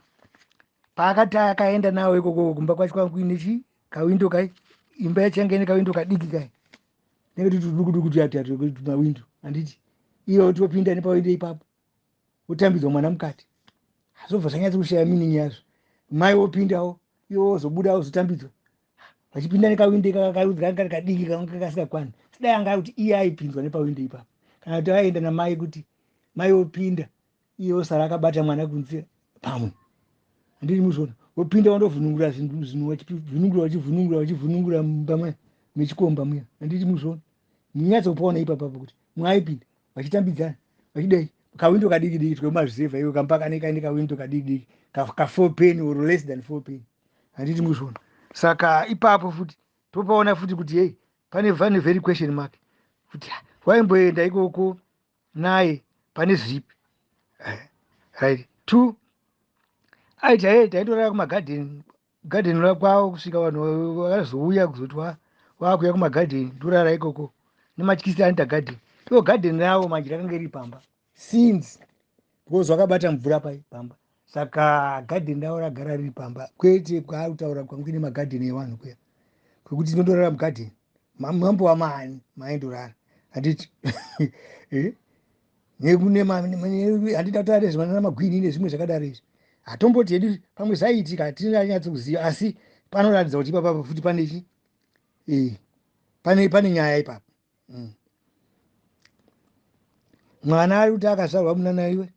paakati akaenda nawo ikoko kumba kwacho, kwanga kuine chi kawindo kai, imba yacho yanga ine kawindo kadiki kai, nenge tuti duku duku tuya tuya tumawindo, handiti? Iye otopinda nepawindo ipapo, wotambidzwa mwana mukati, zvobva zvanyatsa kushaya meaning yazvo. Mai wopindawo, iwe wozobuda, wozotambidzwa, vachipinda nekawindo karudzi kanga kari kadiki, kanga kasingakwani. Sidai anga kuti iye aipinzwa nepawindo ipapo, kana kuti aienda namai, kuti mai wopinda, iye wosara akabata mwana kunze pamwe, handiri muzvona? Wopinda, wandovhunungura zvinhu, vachivhunungura, vachivhunungura, vachivhunungura mumba muya mechikomba muya, handiti muzvona? Munyatsokupaona ipapapo kuti mwaipinda vachitambidzana, vachidai, kawindo kadiki diki twemazvisevha iwe, kamba kane kaine kawindo kadiki diki. Ka 4 pen or less than 4 pen, handiti muzviona? Saka ipapo futi topaona futi kuti hei, pane very question mark kuti waimboenda ikoko naye pane zvipi? Right, two, aiti hei, taitorara kumagadheni, gadheni kwavo, kusvika vanhu vakazouya kuzoti vakuya kumagadheni, torara ikoko nematyisi anoita gadheni. Ivo gadheni ravo manje rakanga riri pamba since, because vakabata mvura pai pamba. Saka gadheni ravo ragara riri pamba, kwete kwaari kutaura kwangu kuine magadheni evanhu kuya kwekuti tinondorara mugadheni. Mambo wamaani maindorara, handiti? Eh? Handida kutaura nezvemanana magwini nezvimwe zvakadaro izvi. Hatomboti hedu pamwe zvaiitika, hatina nyatsokuziva, asi panoratidza kuti ipapa futi pane chi pane nyaya ipapo. Mwana ari kuti akazvarwa muna naiwe,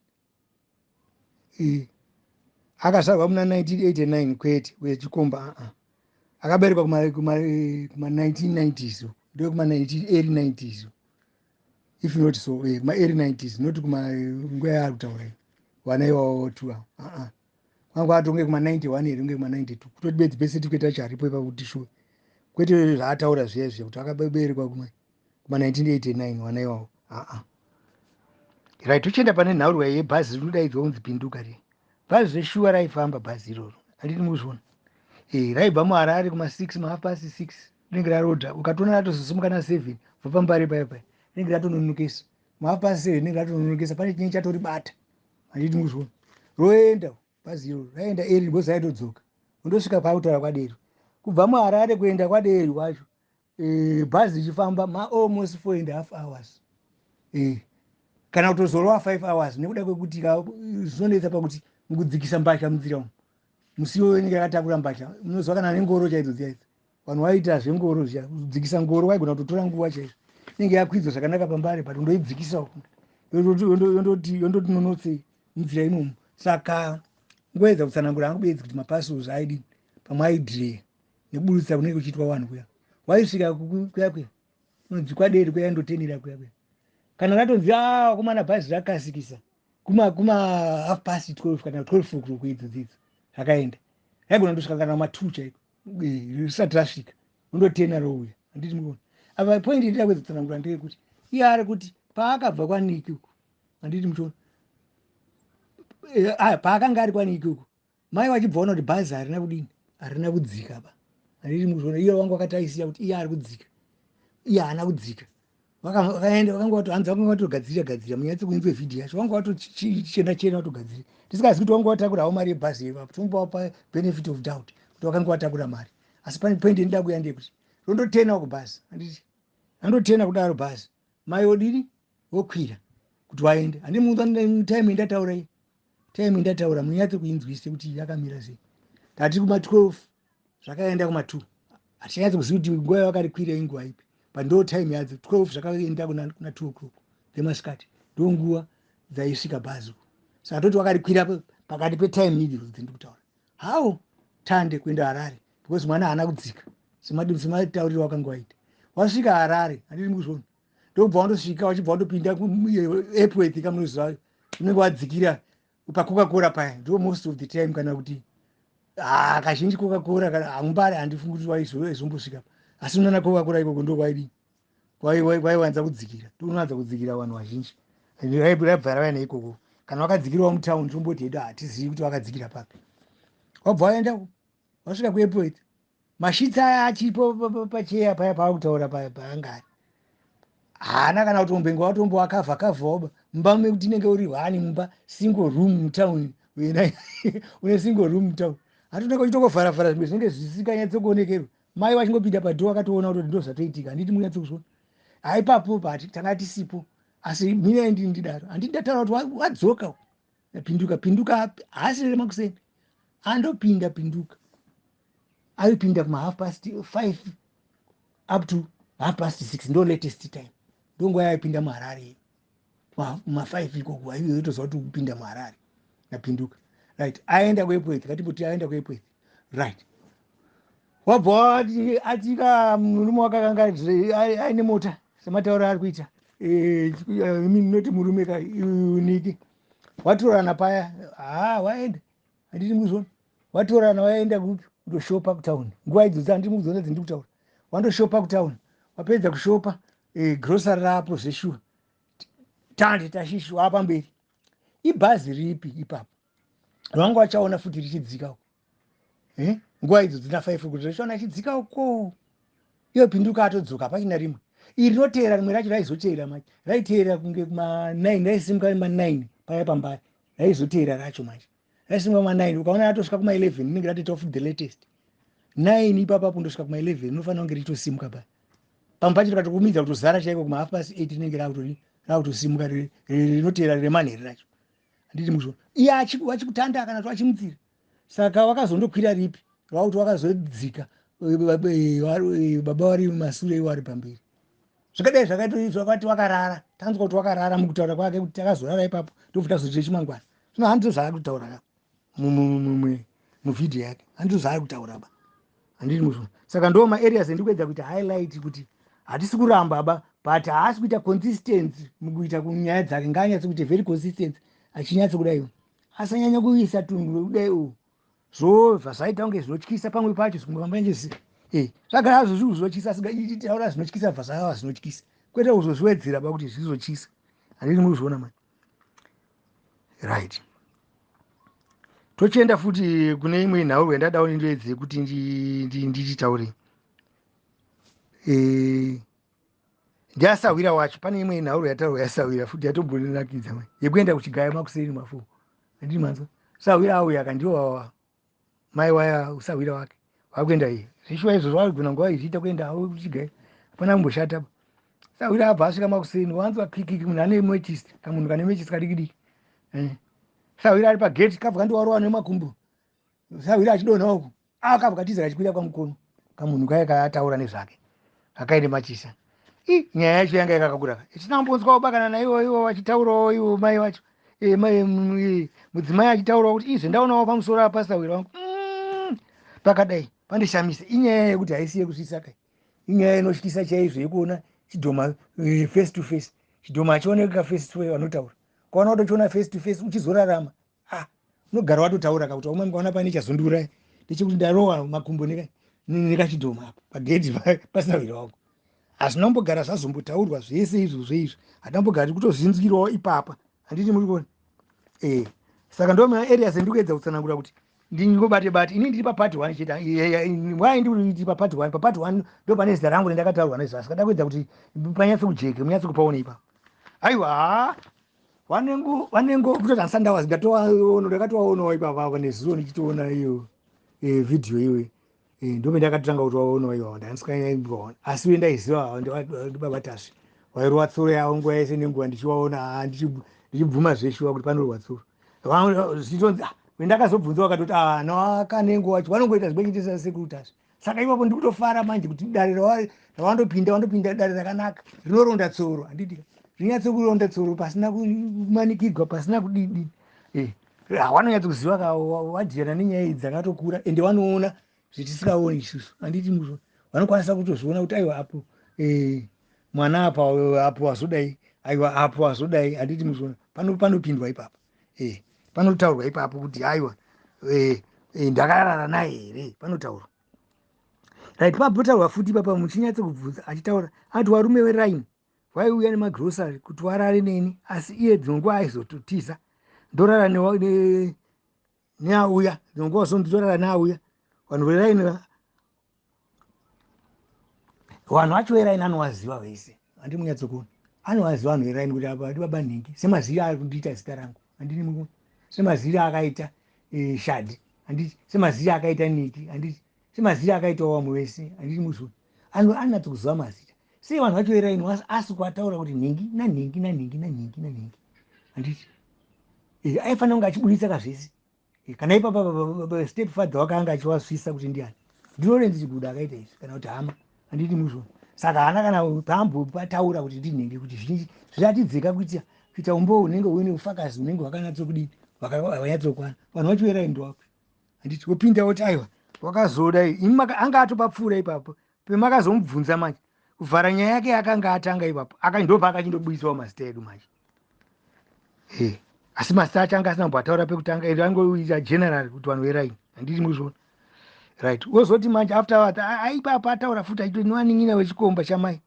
akazvarwa muna 1989, kwete wechikomba. Aa, akaberekwa kuma 1990s, ndo kuma early 90s, if not so, kuma early 90s, not kuma nguva yaari kutaura iyi. Vana ivavo tu aa, kwanga atonge kuma 91 here, kunge kuma 92, kutoti bedzi birth certificate acho haripo ipapo kuti sure, kwete zvaataura zviya zviya kuti akaberekwa kuma 1989 vana ivavo. Aa, right, tochienda pane nhaurwa yebhazi rinodaidzwa kunzi Pinduka. Ri bhazi zveshuwa raifamba bhazi iroro, handiti muzviona? Raibva muHarare kuma6, mahalf past 6 rinenge rarodha. Ukatoona ratozosimuka na7 bva paMbare paya paya, rinenge ratononokesa. Mahalf past 7 rinenge ratononokesa, pane chinenge chatoribata, handiti muzviona? Roenda bhazi iroro, raenda early because raitodzoka. Undosvika paakutaura kwadero, kubva muHarare kuenda kwaderi kwacho, bhazi richifamba maalmost 4.5 hours, kana kutozorova 5 hours, nekuda kwekuti zvinonetsa pakuti mukudzikisa mbatya munzira umu. Musiwo inenge yakatakura mbatya, munoziva, kana nengoro chaidzo dziya idzi, vanhu vaita zvengoro zviya, kudzikisa ngoro waigona kutotora nguva chaizvo. Inenge yakwidzwa zvakanaka paMbare, but undoidzikisa yondoti nonotsei munzira imomo. Saka ngoedza kutsanangura hangu bedzi kuti maparcels aidini, pamwe aidhireya nekuburutsa kunenge kuchiitwa vanhu kuya. Waisvika kuya kuya unonzi kwaderi kuya, ndotenera kuya kuya. Kana ratonzi, a wakomana, bhazi rakasikisa kuma half past 12 kana 12 o'clock idzo dzidzo, rakaenda, raigona kutosvika kana kuma2 chaiko risati rasvika, undotena rouya, handiti muona? Apa point ndida kuedza kutsanangura ndeyekuti iye ari kuti paakabva kwaNiki uku, handiti muchiona? Paakanga ari kwaNiki uku, mai vachibva ona kuti bhazi harina kudini, harina kudzika pa, handiti muchiona? Iye wangu wakataisiya kuti iye ari kudzika, iye haana kudzika. Vakaenda, vakanga vatohanzi, vakanga vatogadzirira gadzirira. Munyatsi kuinzwe vhidhiyo yacho, vanga vatochena chena, vatogadzirira. Tisingazivi kuti vanga vatakurawo mari yebhazi ipapo, tombovapa benefit of doubt kuti vakanga vatakura mari. Asi pane point inoda kuya ndeyekuti rondotenawo kubhazi, handiti? Randotena kudaro bhazi, mai odini? Vokwira kuti vaende. Handi munzwa time indataura iyi? Time indataura munyatse kuinzwise kuti yakamira sei. Tati kuma12 zvakaenda kuma2, hatichanyatsi kuziva kuti nguva yavakarikwira inguva ipi, but ndo time yadzo, 12 zvakaenda kuna 2 o'clock dzemasikati, ndo nguva dzaisvika bhazi. Saka toti wakarikwira pakati petime idzi dzindiri kutaura. How tande kuenda Harare, because mwana haana kudzika sematauriro wakanga waita. Wasvika Harare, handiti mukuzviona? Ndobva wandosvika, wachibva wandopinda Epworth, kamunoziva, unenge wadzikira paCoca-Cola paya, ndo most of the time, kana kuti kazhinji Coca-Cola. Kana hamumbare, handifungi kuti waizombosvika, asi unana Coca-Cola ikoko, ndo kwaidii, kwaiwanza kudzikira, ndokunowanza kudzikira vanhu vazhinji. Raibva rava neikoko. Kana wakadzikirawo mutauni, tomboti hedu hatizivi kuti wakadzikira papi. Wabva waenda, wasvika kuEpworth, masheets aya achipo pacheya paya paakutaura paanga ari, haana kana kutombenge watombo akavha kavhawo mumba mekuti inenge uri one mumba, single room mutauni, une single room mutauni, hatonanga uchitongovharavhara zvimwe zvinenge zvisinganyatsokuonekerwa. Mai vachingopinda padoor, akatoona kutoti ndo zvatoitika, handiti munyatsokusvona? Haipapo pati tanga tisipo, asi minai ndini ndidaro, handiti? Ndataura kuti wadzoka Pinduka. Pinduka haasirere makuseni andopinda Pinduka, aipinda kuma half past 5 up to half past 6, ndo latest time, ndo nguva yaipinda muHarare, kuma5 ikoko, aitoziva kuti kupinda muHarare napinduka. Right, aenda kuEpworth, katimboti aenda kuEpworth. Right, wabva atika murume wake akanga aine mota sematauro ari kuita, noti murume ka uniki watorana paya, ha, waenda. Handiti muzvona watorana, waenda kupi? Kutoshopa kutauni. Nguva idzodzo, handiti mukudziona dzindiri kutaura, wandoshopa kutauni, wapedza kushopa, grocery rapo zveshuwa, tande tashishi wapamberi. Ibhazi ripi ipapo vanga vachaona futi richidzika uko? Nguva idzo dzina 5 kuti richiona achidzika uko, iyo pinduka atodzoka, pachina rimwe iri rinoteera. Rimwe racho raizoteera manje, raiteera kunge kuma9, raisimuka ma9 paya pambari. Raizoteera racho manje, raisimuka ma9. Ukaona ratosvika kuma11, rinenge ratoita futi the latest 9 ipapapo, ndosvika kuma11, rinofanira kunge richitosimuka paya. Pamwe pacho tikatokumidza kutozara chaiko, kuma 8:30 rinenge rakutosimuka rinoteera remanheru racho. Handiti muzvo iye achikutanda kana kuti achimutsira? Saka wakazondokwira ripi rwakuti wakazodzika, baba vari mumasure, iwo ari pamberi? Zvakadai zvakati wakarara, tanzwa kuti wakarara mukutaura kwake kuti takazorara ipapo, ndobva tazoita chimangwana. Zvino handizvo zvaari kutaura ka muvhidhiyo yake, handizvo zvaari kutaura ba, handiti muzvo? Saka ndo maareas endikuedza kuita highlight kuti hatisi kuramba ba, but haasi kuita consistency mukuita kunyaya dzake. Ngaanyatse kuita very consistent, achinyatso kudai, asanyanya kuisa tunhu kudai u zvobva zvaita kunge zvinotyisa. Pamwe pacho zvimwe zvagara hazvo zvinhu zvinotyisa, asingataura zvinotyisa bva zvava zvinotyisa, kwete kuzozviwedzera pakuti zvizotyisa. Handiti muri mani? Right, tochienda futi kune imwe nhaurwa yandadawo nindoedze kuti ndichitaure. Ndiasahwira wacho, pane imwe nhaurwa yataurwa yasahwira futi yatombonakidza, yekuenda kuchigaya makuseni mafu. Handiti manzwa? Sahwira auya akandiwa mai waya usahwira wake wakuenda iye zvishuwa izvozvo, vaigona nguva izviita kuenda avo kuchigaya, hapana kumboshata. Sahwira abva asvika makuseni, wanzwa kikiki, munhu ane mechisi, kamunhu kane mechisi kadiki diki. Sahwira ari pageti, kabva kandiwarowa nemakumbo. Sahwira achidonha uku, akabva katiza kachikwira kwamukono. Kamunhu kaya kaataura nezvake kakaine machisa. I nyaya yacho yanga yakakakura, itinambonzwawo bakana naivo ivo vachitaurawo, ivo mai vacho, mudzimai achitaurawo kuti izve ndaonawo pamusoro apa sahwira wangu pakadai pandishamisa. Inyaya yekuti haisi yekusvisa kai, inyaya inotyisa chaizvo yekuona chidhoma face to face. Chidhoma hachioneka face to face, vanotaura. Ukaona watochiona face to face uchizorarama, ah, unogara watotaura kakuti umwe mukaona pane chazondiuraya ndechekuti ndarowa makumbo nekachidhoma apa pagedhi pasahwira wangu. Hazvina kumbogara zvazombotaurwa zvese izvozvo izvo, hatambogara kutozvinzwirawo ipapa. Handiti muri kuona? Saka ndo maareas endikuedza kutsanangura kuti ndingobate bate. Ini ndiri papart one chete. Why ndiri papart one? Papart one ndo pane zita rangu rendakataurwa nezvasi. Kada kuedza kuti panyatse kujeke, munyatse kupaona ipapo. Aiwa, haa, vanengo vanengo kutoti handisandawazi, ndakatowaonawo ipapo apa nezuro ndichitoona iyo vhidhiyo iyoyo. Ndope ndakatotanga kutowaonawo iwawo, ndanisikaona, asi uye ndaiziva ndibaba Tasvi wairova tsoro yavo nguva yese nenguva. Ndichiwaona ndichibvuma zveshuwa kuti panorwa tsoro, zvichitonzi wendakazobvunza wakatoti no, akanengo wacho vanongoita zvimwe chete sasekuru Tasvi. Saka ipapo ndikutofara manje kuti dare rawandopinda, wandopinda dare rakanaka rinoronda tsoro, handiti? Rinyatso kuronda tsoro pasina kumanikidzwa, pasina kudidi. Hawanonyatso kuziva ka, wadhiyana nenyaya idzi dzakatokura, ende vanoona zvetisikaoni isusu, handiti muzvo? Vanokwanisa kutozviona kuti aiwa, apo mwana apa apo wazodai, aiwa, apo wazodai, handiti muzviona? Panopindwa ipapo, panotaurwa ipapo kuti aiwa, ndakarara naye here, panotaurwa. Right, papotaurwa futi ipapa muchinyatso kubvunza, achitaura ati varume veraini vaiuya nemagrosari kuti warare neni, asi iye dzimwe nguva aizototiza, ndorara neauya, dzimwe nguva zonditorara neauya. Vanhu veraini, vanhu vacho veraini anovaziva vese, handi munyatsokuona? Anovaziva vanhu veraini kuti apa ndibaba nhingi, semaziviro ari kundiita zita rangu, handini mukuona? Semaziviro akaita Shadi, handiti? Semaziviro akaita Niki, handiti? Semaziviro akaitawo vamwe vese, handiti muzviona? Anatso kuziva mazita. Sei vanhu vacho veraini asi kuataura kuti nhingi nanhingi nanhingi nanhingi nanhingi, handiti? Aifanira kunge achibudisa kazvese. Kana ipapa step father wake anga achiwasvisa kuti ndiani, ndiLawrence Chiguda akaita izvi, kana kuti hama, handiti muzvona? Saka haana kana paambopataura kuti ndinhingi, kuti zviratidzika kuita umbo hunenge huine ufakazi hunenge hwakanyatsokudini, hwanyatsokwana. Vanhu vacho veraini ndowapi, handiti? Wopinda woti aiwa, wakazodai, anga atopapfuura ipapo pemakazomubvunza manje kuvhara nyaya yake yakanga atanga ipapo, ndopa akachindobuditsawo mazita edu manje. Asi mazita acho anga asina kumboataura pekutanga, ende angoita general kuti vanhu veraini, handiti muzviona? Right, wozoti manje after aipapa ataura futi achiti niwanin'ina wechikomba chamai,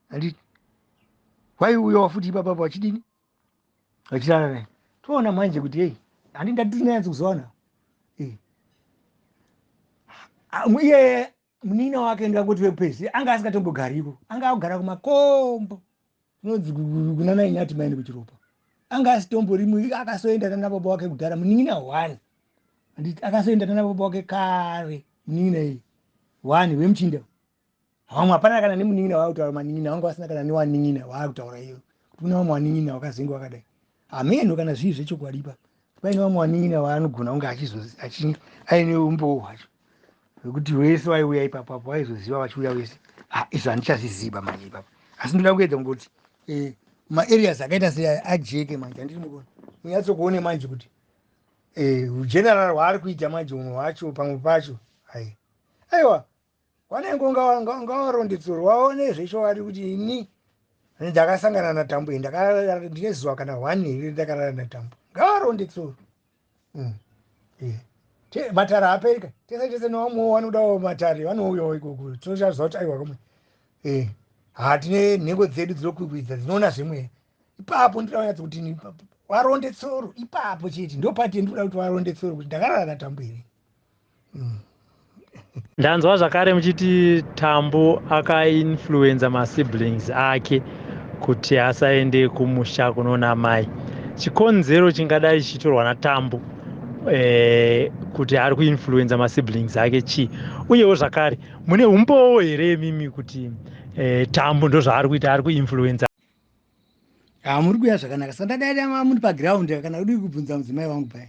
handiti? Waiuyawo futi ipapapo vachidini, vachirara naye. Toona manje kuti ei, handi ndati tinanyatso kuzowana iye munina wake, ndingangoti wepezi, anga asingatombogariko, anga akugara kumakombo kunonzi kuna Nainyati Maini kuChiropa. Anga asitombori, akasoenda nana baba wake kudhara. Munin'ina one, handiti? Akasoenda nana baba wake kare, munin'ina iyi one wemuchinda. Vamwe hapana kana nemunin'ina waakutaura. Manin'ina vanga vasina kana newanin'ina waakutaura iyo kuti kuna vamwe wanin'ina wakazenge wakadai. Hameno kana zvii zvechokwadi ipapo, paine vamwe wanin'ina waanogona kunge aine umbowo hwacho wekuti wese waiuya ipapo apo waizoziva vachiuya wese. Izvo handichazviziva manje ipapo, asi ndoda kuedza kungoti maareas akaita sei ajeke manje, handiri mukuona? Munyatsokuone manje kuti ugeneral hwaari kuita manje umwe hwacho pamwe pacho. Ai, aiwa, vanenge ngavarondedzerwa vaone zvechokwadi kuti ini ndakasangana naTambu, ndine zuva kana one here ndakarara naTambu. Ngavarondedzerwa. Matare aperika tese tese, nevamwewo vanodawo matare vanouyawo ikoko. Tinochaziva kuti aiwa, kamwe hatine nhengo dzedu dzinokwikwidza, dzinoona zvemweya ipapo. Ndoda kunyatsa kuti waronde tsoro ipapo chete, ndopati ndinoda kuti waronde tsoro kuti ndakarara naTambu here. Ndanzwa zvakare muchiti Tambu akainfluenza masiblings ake kuti asaende kumusha kunoona mai. Chikonzero chingadai chichitorwa naTambu kuti ari kuinfluenza masiblings ake chii? Uyewo zvakare, mune umbowo here imimi kuti Tambu ndozvaari kuita, ari kuinfluenza? Ha, muri kuya zvakanaka. Saka ndadaida muri paground kana kudii kubvunza mudzimai wangu paya.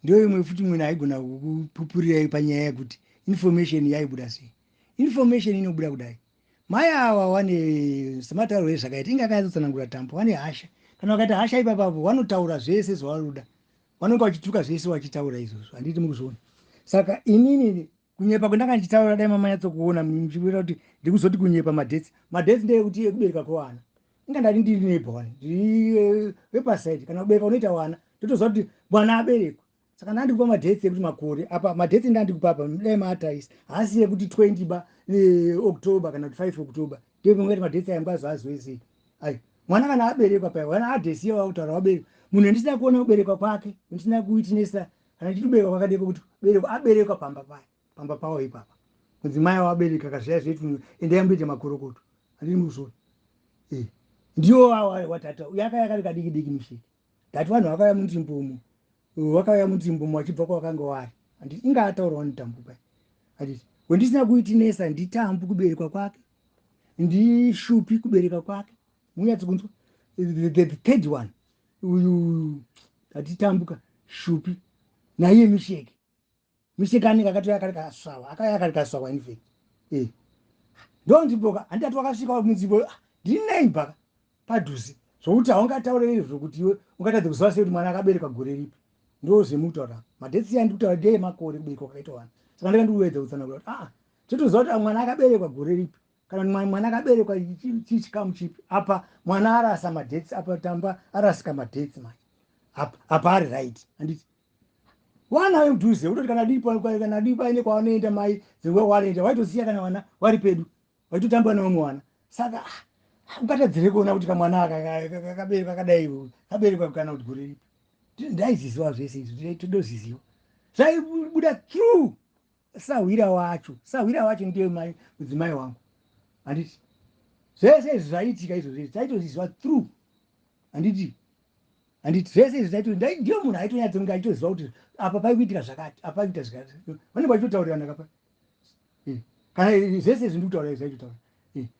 Ndo imwe futi mwene aigona kukupupurirai panyaya yekuti information yaibuda sei. Information inobuda kudai: mai ava wane sematauro ezvakaita, inge akanyatsotsanangura Tambo, wane hasha. Kana vakaita hasha ipapapo, vanotaura zvese zvavanoda, vanonge vachituka zvese vachitaura izvozvo, handiti mukuzviona? Saka inini kunyepa kwendanga ndichitaura, dai mamanyatsokuona muchiona kuti ndikuzoti kunyepa madates. Madates ndeyekuti ekubereka kwevana. Inga ndati ndiri neighbor wani, ndiri wepaside. Kana kubereka unoita vana, ndotoziva kuti mwana aberekwa. Saka ndandikupa madates ekuti makore apa, madates ndandikupa apa, dai maatarisa, haasi ekuti 20 ba October kana kuti 5 October. Ndepamwe madates aya mungazoaziwe ai? Mwana kana aberekwa paya, mwana adhesiya wakutaura waberekwa, munhu andisina kuona kuberekwa kwake, ndisina kuwitnessa kana nditi kuberekwa kwakadeko, kuti berekwa aberekwa pamba paya, pamba pavo ipapa, mudzimai wabereka kazviya zvetu, endai mutoite makorokoto, handini muzvona? Ndiwo watata yakaya kari kadiki diki mushiki. Ndati vanhu vakauya munzvimbomo, vakauya munzvimbomo vachibva kwavakanga vari, handiti? Inga ataurwa neTambu pai, handiti? Wendisina kuitinesa ndiTambu kuberekwa kwake, ndishupi kubereka kwake. Munyatsi kunzwa the third one uyu, atitambuka Shupi naiye Misheke. Misheke anenge akatouya kari kasvawa, akauya kari kasvawa infact. Ndo nzvimbo, handati wakasvika munzvimbo, ndiri neighbor padhuze zvokuti haungataure izvo kuti iwe ungatadze kuziva sei kuti mwana akaberekwa gore ripi. Ndo zvemutaura madates yandi kutaura ndeyemakore kuberekwa kwakaita vana. Saka ndanga ndikuedza kutsanangura kuti aa, totoziva kuti mwana akaberekwa gore ripi, kana mwana akaberekwa chikamu chipi. Apa mwana arasa madates apa, Tamba arasika madates manje apa, apa ari right, handiti? Vana vemudhuze kutoti kana dipo, kana dipo aine kwavanoenda, mai dzenguva kwavanoenda, vaitosiya kana vana vari pedu, vaitotamba nevamwe vana. Saka ungatadzire kuona kuti kamwana aka kaberekwa kadai, kaberekwa kana kuti gore ripi? Ndaiziziva zvese izvi, todoziziva zvaibuda through sahwira wacho. Sahwira wacho ndiye mai mudzimai wangu, handiti? Zvese izvi zvaiitika izvozvo izvi taitoziziva through, handiti? Handiti zvese izvi taito, ndiyo munhu aitonyatso aitoziva kuti apa paikuitika zvakati, apa paikuita zvakati, vanenge vachitotaurirana kapa. Kana zvese izvi ndikutaura izvi zvaitotaura.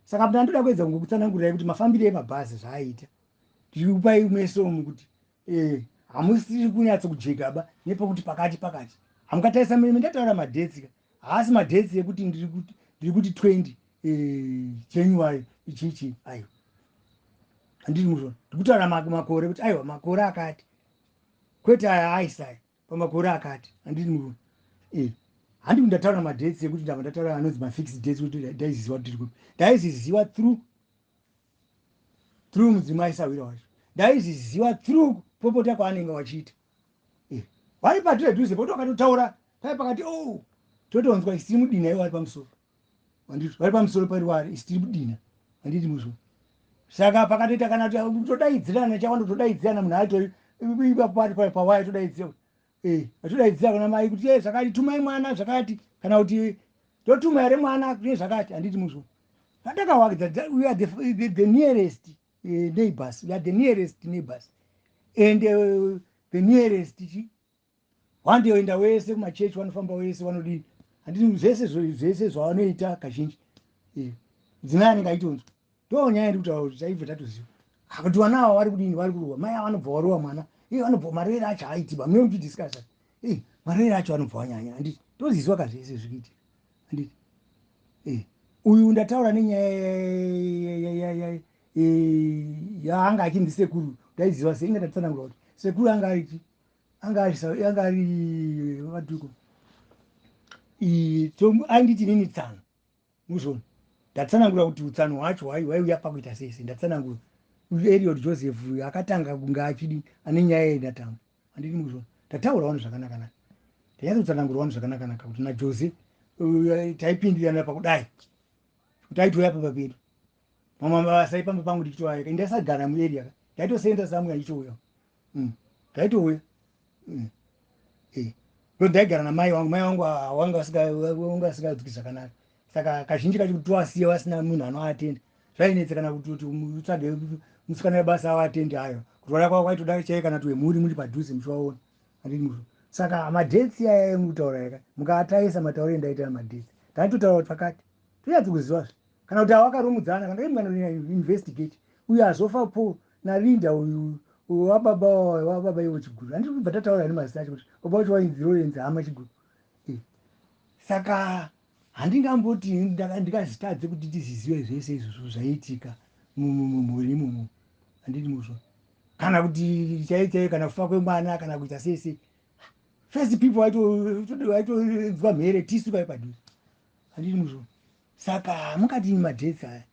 Saka ndandoda kuedza kungokutsanangurirai kuti mafambiro emabhazi zvaaita. Ndiri kupai meso umu kuti hamusiri kunyatso kujeka ba nepekuti pakati pakati. Hamukatarisa mene ndataura madates ka, haasi madates ekuti ndiri kuti 20 January ichichi, aiwa, handiri muzvona. Ndikutaura makore kuti aiwa, makore akati, kwete aya aisaya pamakore akati, handiri muzvona? Handi ndataura madates ekuti ndabva ndataura anonzi mafixed dates, kuti ndaiziziva kuti ndiri kupi. Ndaiziziva through mudzimai sahwira wacho, ndaiziziva through. Kupopota kwaanenge wachiita, vari padhuze dhuze poti wakatotaura pai pakati, o totonzwa isiri mudina. Iwo vari pamusoro, handiti? Vari pamusoro paruware, isitiri mudina, handiti? Muzvo saka pakatoita kana kuti todaidzirana, chawandotodaidzirana, munhu atori pawaya, todaidzira, atodaidzira kuna mai kuti, "Zvakati, tumai mwana zvakati," kana kuti, "Totuma here mwana kune zvakati?" Handiti muzvo atakawakidza? We are the nearest neighbors. We are the nearest neighbors and the nearest chi wandoenda wese kumachechi, vanofamba wese, vanodini, handiti? Zvese zvese zvavanoita kazhinji, mudzimai anenge aitonzwa. Ndo nyaya iri kutaura kuti taibva tatoziva kuti vana ava vari kudini, vari kurohwa. Mai ava vanobva varohwa mwana iye, vanobva marevero acho aitiba mune muchidiscussa, marevero acho anobva wanyanya, handiti? Tozizwa kazvese zviri kuitika, handiti? Uyu ndataura nenyaya yaanga achinzi sekuru, ndaiziva sei? Inga ndatsanangura kuti sekuru anga ari anga ari vatuko, ainditi nini tsano. Muzvona ndatsanangura kuti utsano hwacho hwaiuya pakuita sei sei. Ndatsanangura Eliot Joseph akatanga kunge achidi ane nyaya yendatambo, handiti? Muzvona ndataura wani zvakanakanaka, ndanyatsa wani zvakanakanaka kuti naJose taipindirana pakudai kuti aitouya pamba pedu, mamwe mabasa ipamba pangu ndichitoayeka. Ndasagara muarea, ndaitosenda samwe achitouya. Ndaitouya. Ndo ndaigara namai vangu. Mai vangu wanga vasinganzwi zvakanaka, saka kazhinji kacho kuti towasiya vasina munhu anoatenda zvainetsa, kana kuti utsvage musikana webasa avatende. Ayo kurwara kwavo kwaitoda chai kana kuti wemhuri muri padhuze muchivaona, handiti? Saka madates aya emukutaura yaka, mukaataisa matauro endaita madates, ndaitotaura kuti pakati tonyatsi kuzivazve, kana kuti awakaromudzana, kana investigate uyu azofa po naLinda uyu wababa wababa ivo Chiguru, handiri kubva tataura nemazita acho kuti baba vacho wainzi Lorenzi hama Chiguru. Saka handingamboti ndingazitadze kuti tizizive zvese izvozvo zvaiitika mumhuri imomo, handiti? Muzvo kana kuti chai chai, kana kufa kwemwana, kana kuita sei sei, first people vaitonzwa mhere tisu kai padhuze, handiti? Muzvo saka mungati madates aya,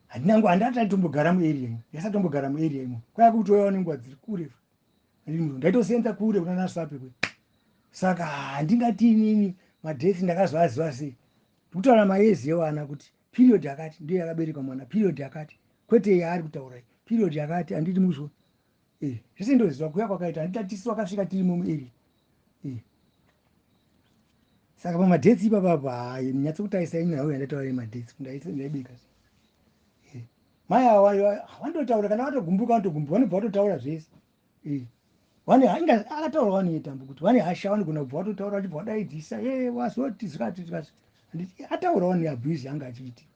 handinangu handati tombogara muarea imo, ndasatombogara muarea imo, kwaya kutoyawo nenguva dziri kure, handiti? Muzvo ndaitosenza kure kuna nasape kwe. Saka handingati inini madates ndakazoaziva sei. Ndikutaura maezi evana kuti period yakati ndiyo yakaberekwa mwana, period yakati, kwete yaari kutaura, period yakati, handiti? Muzvo zvese ndoziva kuya kwakaita, handiti? Tisi wakasvika tirimo muarea. Saka pamadates ipapapo, hai, nyatsokutarisa inhau yandataura yemadates, ndaibika. Mai ava vandotaura, kana vatogumbuka vanotogumbuka, vanobva vatotaura zvese. Akataura wani yetambo kuti vane hasha, vanogona kubva vatotaura vachibva vadaidzisa, e wazoti zvikati zvikati, handiti? Ataura wani abuse yanga achiiti.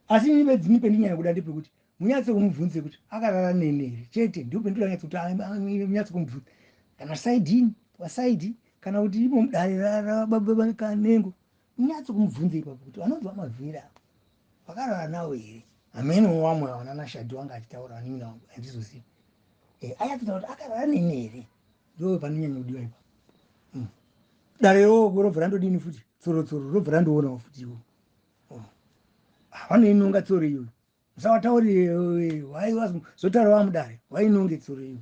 Asi ini bedzi pendinyanya kuda ndepekuti munyatse kumubvunze kuti akarara nene here chete. Ndipo pendinoda nyatso kuti munyatse kumubvunza, kana saidini wasaidi, kana kuti imo mudare rababa Kanengo, munyatse kumubvunze ipapo kuti vanonzi vaMavhira vakarara nawo here. Hamene wamwe vana naShadhi wanga achitaura vanin'ina wangu, handizozivi. Anyatsotaura kuti akarara nene here, ndo panonyanya kudiwa ipapo. Dare roko robva randodini futi, tsoro tsoro robva randoonawo futi iwo. Oh. Vanoinonga tsoro iyoyo, musavataurire, zotaura vamudare vainonge tsoro iyoyo.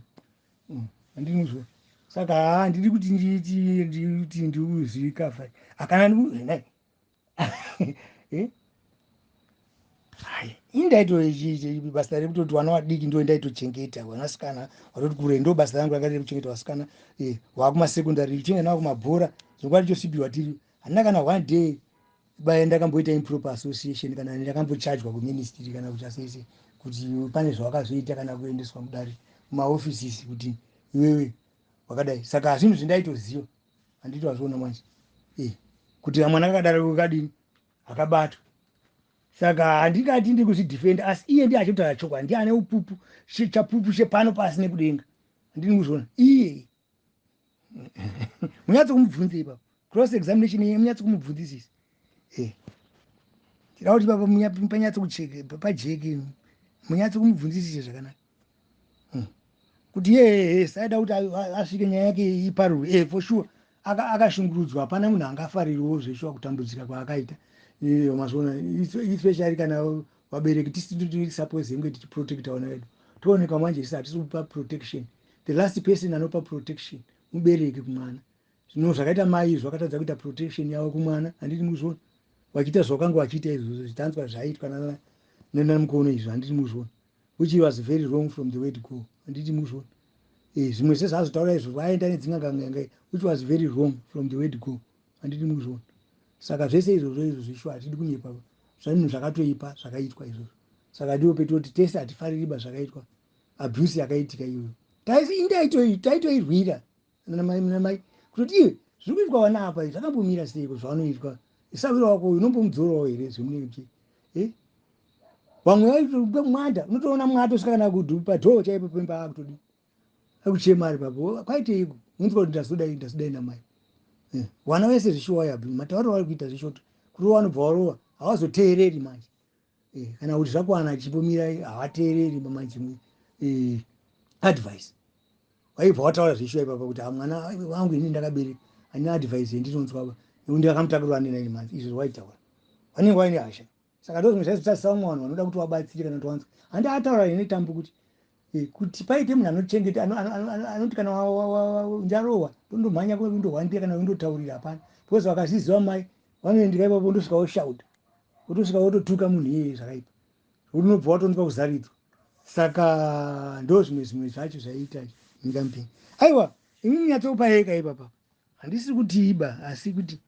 Handinozvo saka handidi kuti nditi ndiuzvikafa akana nai. Hai, ini ndaito basa rekutoti vana vadiki ndo ndaitochengeta vanasikana vatoti kure, ndo basa rangu ranga riri kuchengeta vasikana vakumasekondari, chinge navo kumabhora zvokwadi chosvibirwa tiri. Handina kana one day baya ndakamboita improper association, kana ndakambochajwa kuministry, kana kuita sei kuti pane zvawakazoita, kana kuendeswa mudare mumaoffices kuti iwewe wakadai. Saka zvinhu zvindaitoziva, handiti? Wazviona manje kuti mwana kakadaro kadini akabatwa. Saka handingati ndiri kuzvidhifenda, asi iye ndiye achitotaura chokwadi, ndiye ane upupu, chapupu chepano pasi nekudenga, handini kuzviona iye. Munyatso kumubvunze ipapo, cross examination, munyatso kumubvunzisisa. Tida kuti ipapo panyatso kucheke pajeke, munyatso kumubvunzisisa zvakanaka kuti yeye saida kuti asvike nyaya yake iparurwe. For sure akashungurudzwa, hapana munhu angafaririwo zveshuwa kutambudzika kwaakaita. Mazviona, especially kana vabereki tisi suppose kunge tichiprotecta vana vedu. Toonekwa manje isi hatisi kupa protection. The last person anopa protection mubereki kumwana. Zvino zvakaita mai izvo vakatadza kuita protection yavo kumwana, handiti muzviona vachiita zvavakanga vachiita izvozvo, zvitanzwa zvaitwa nanamukono izvo, handiti muzviona, which was very wrong from the word go, handiti muzviona. Zvimwe sezvazotaura izvo vaenda nedzin'anga, which was very wrong from the word go, handiti muzviona. Saka zvese izvozvo izvo zvishuwa, hatidi kunyepa, zvinhu zvakatoipa zvakaitwa izvozvo. Saka ndiwo petoti tese hatifaririba zvakaitwa, abuse yakaitika iyoyo. Taitoirwira namai kutoti iwe zviri kuitwa vana apa zvakambomira seiko zvavanoitwa? Isawira wako unombomudzorawo here zvemunenge? Vamwe vaimwanda, unotoona mwe atosvika kana padhoo chaipo pemba, akutodi akuchema ari papo. Kwaiteiko? Unzwa kuti ndazodai, ndazodai namai. Vana vese zvishuwa yabi matauriro vari kuita zvishoto kurova, vanobva varova, havazoteereri manje. Kana kuti zvakwana, chipomirai, havateereri manje. Advice vaibva wataura zvishuwa ipapa kuti mwana wangu ini ndakabereka, handina advice yandinonzwa nekuti ndakamutakura 9 months. Izvo zvaitaura vanenge vaine hasha. Saka ndo zvimwe zvaizotadzisa vamwe vanhu vanoda kuti vabatsire kana kuti wanzwa handi ataura netambo kuti paite munhu anochengeta, anoti kana ndarohwa tondomhanya kundohwandira kana kundotaurira, hapana, because vakazviziva mai vanoendera ipapo, undosvika woshauta, wotosvika wototuka munhu iyeye zvakaipa, unobva watonzwa kuzaridzwa. Saka ndo zvimwe zvacho zvaiita nyika mupinga. Aiwa, imi munyatsopaeka ipapa, handisi kuti iba, asi kuti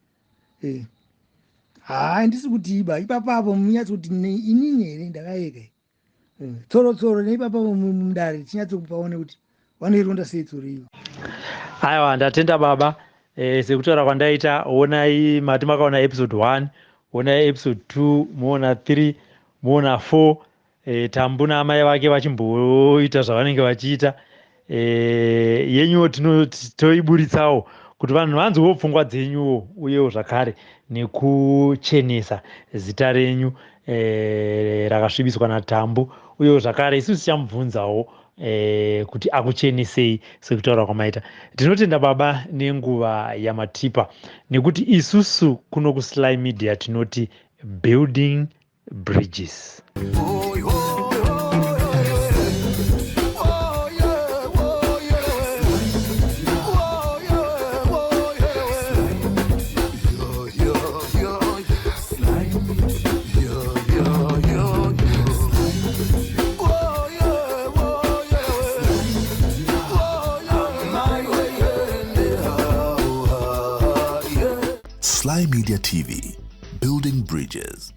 haa, handisi kuti iba ipapapo, munyatso kuti inini here ndakayeka tsoro tsoro neipapapo mudare, tinyatsokupaone kuti vanoironda sei tsoro iyo. Aiwa, ndatenda baba. Sekutaura kwandaita, onai mati makaona episode 1, onai episode 2, muona 3, muona 4. Tambu naamai vake vachimboita zvavanenge vachiita. Yenyuwo toiburitsawo kuti vanhu vanzwewo pfungwa dzenyuwo, uyewo zvakare nekuchenesa zita renyu rakasvibiswa naTambu. Uyewo zvakare isusu tichamubvunzawo kuti akuchenesei sekutaura kwamaita. Tinotenda baba nenguva yamatipa, nekuti isusu kuno kuSly Media tinoti building bridges. Oh, oh, oh, yeah, oh, yeah. Oh, yeah, oh, yeah. Yeah. Oh, yeah, oh, yeah. Oh, yeah. Sly Media TV, building bridges.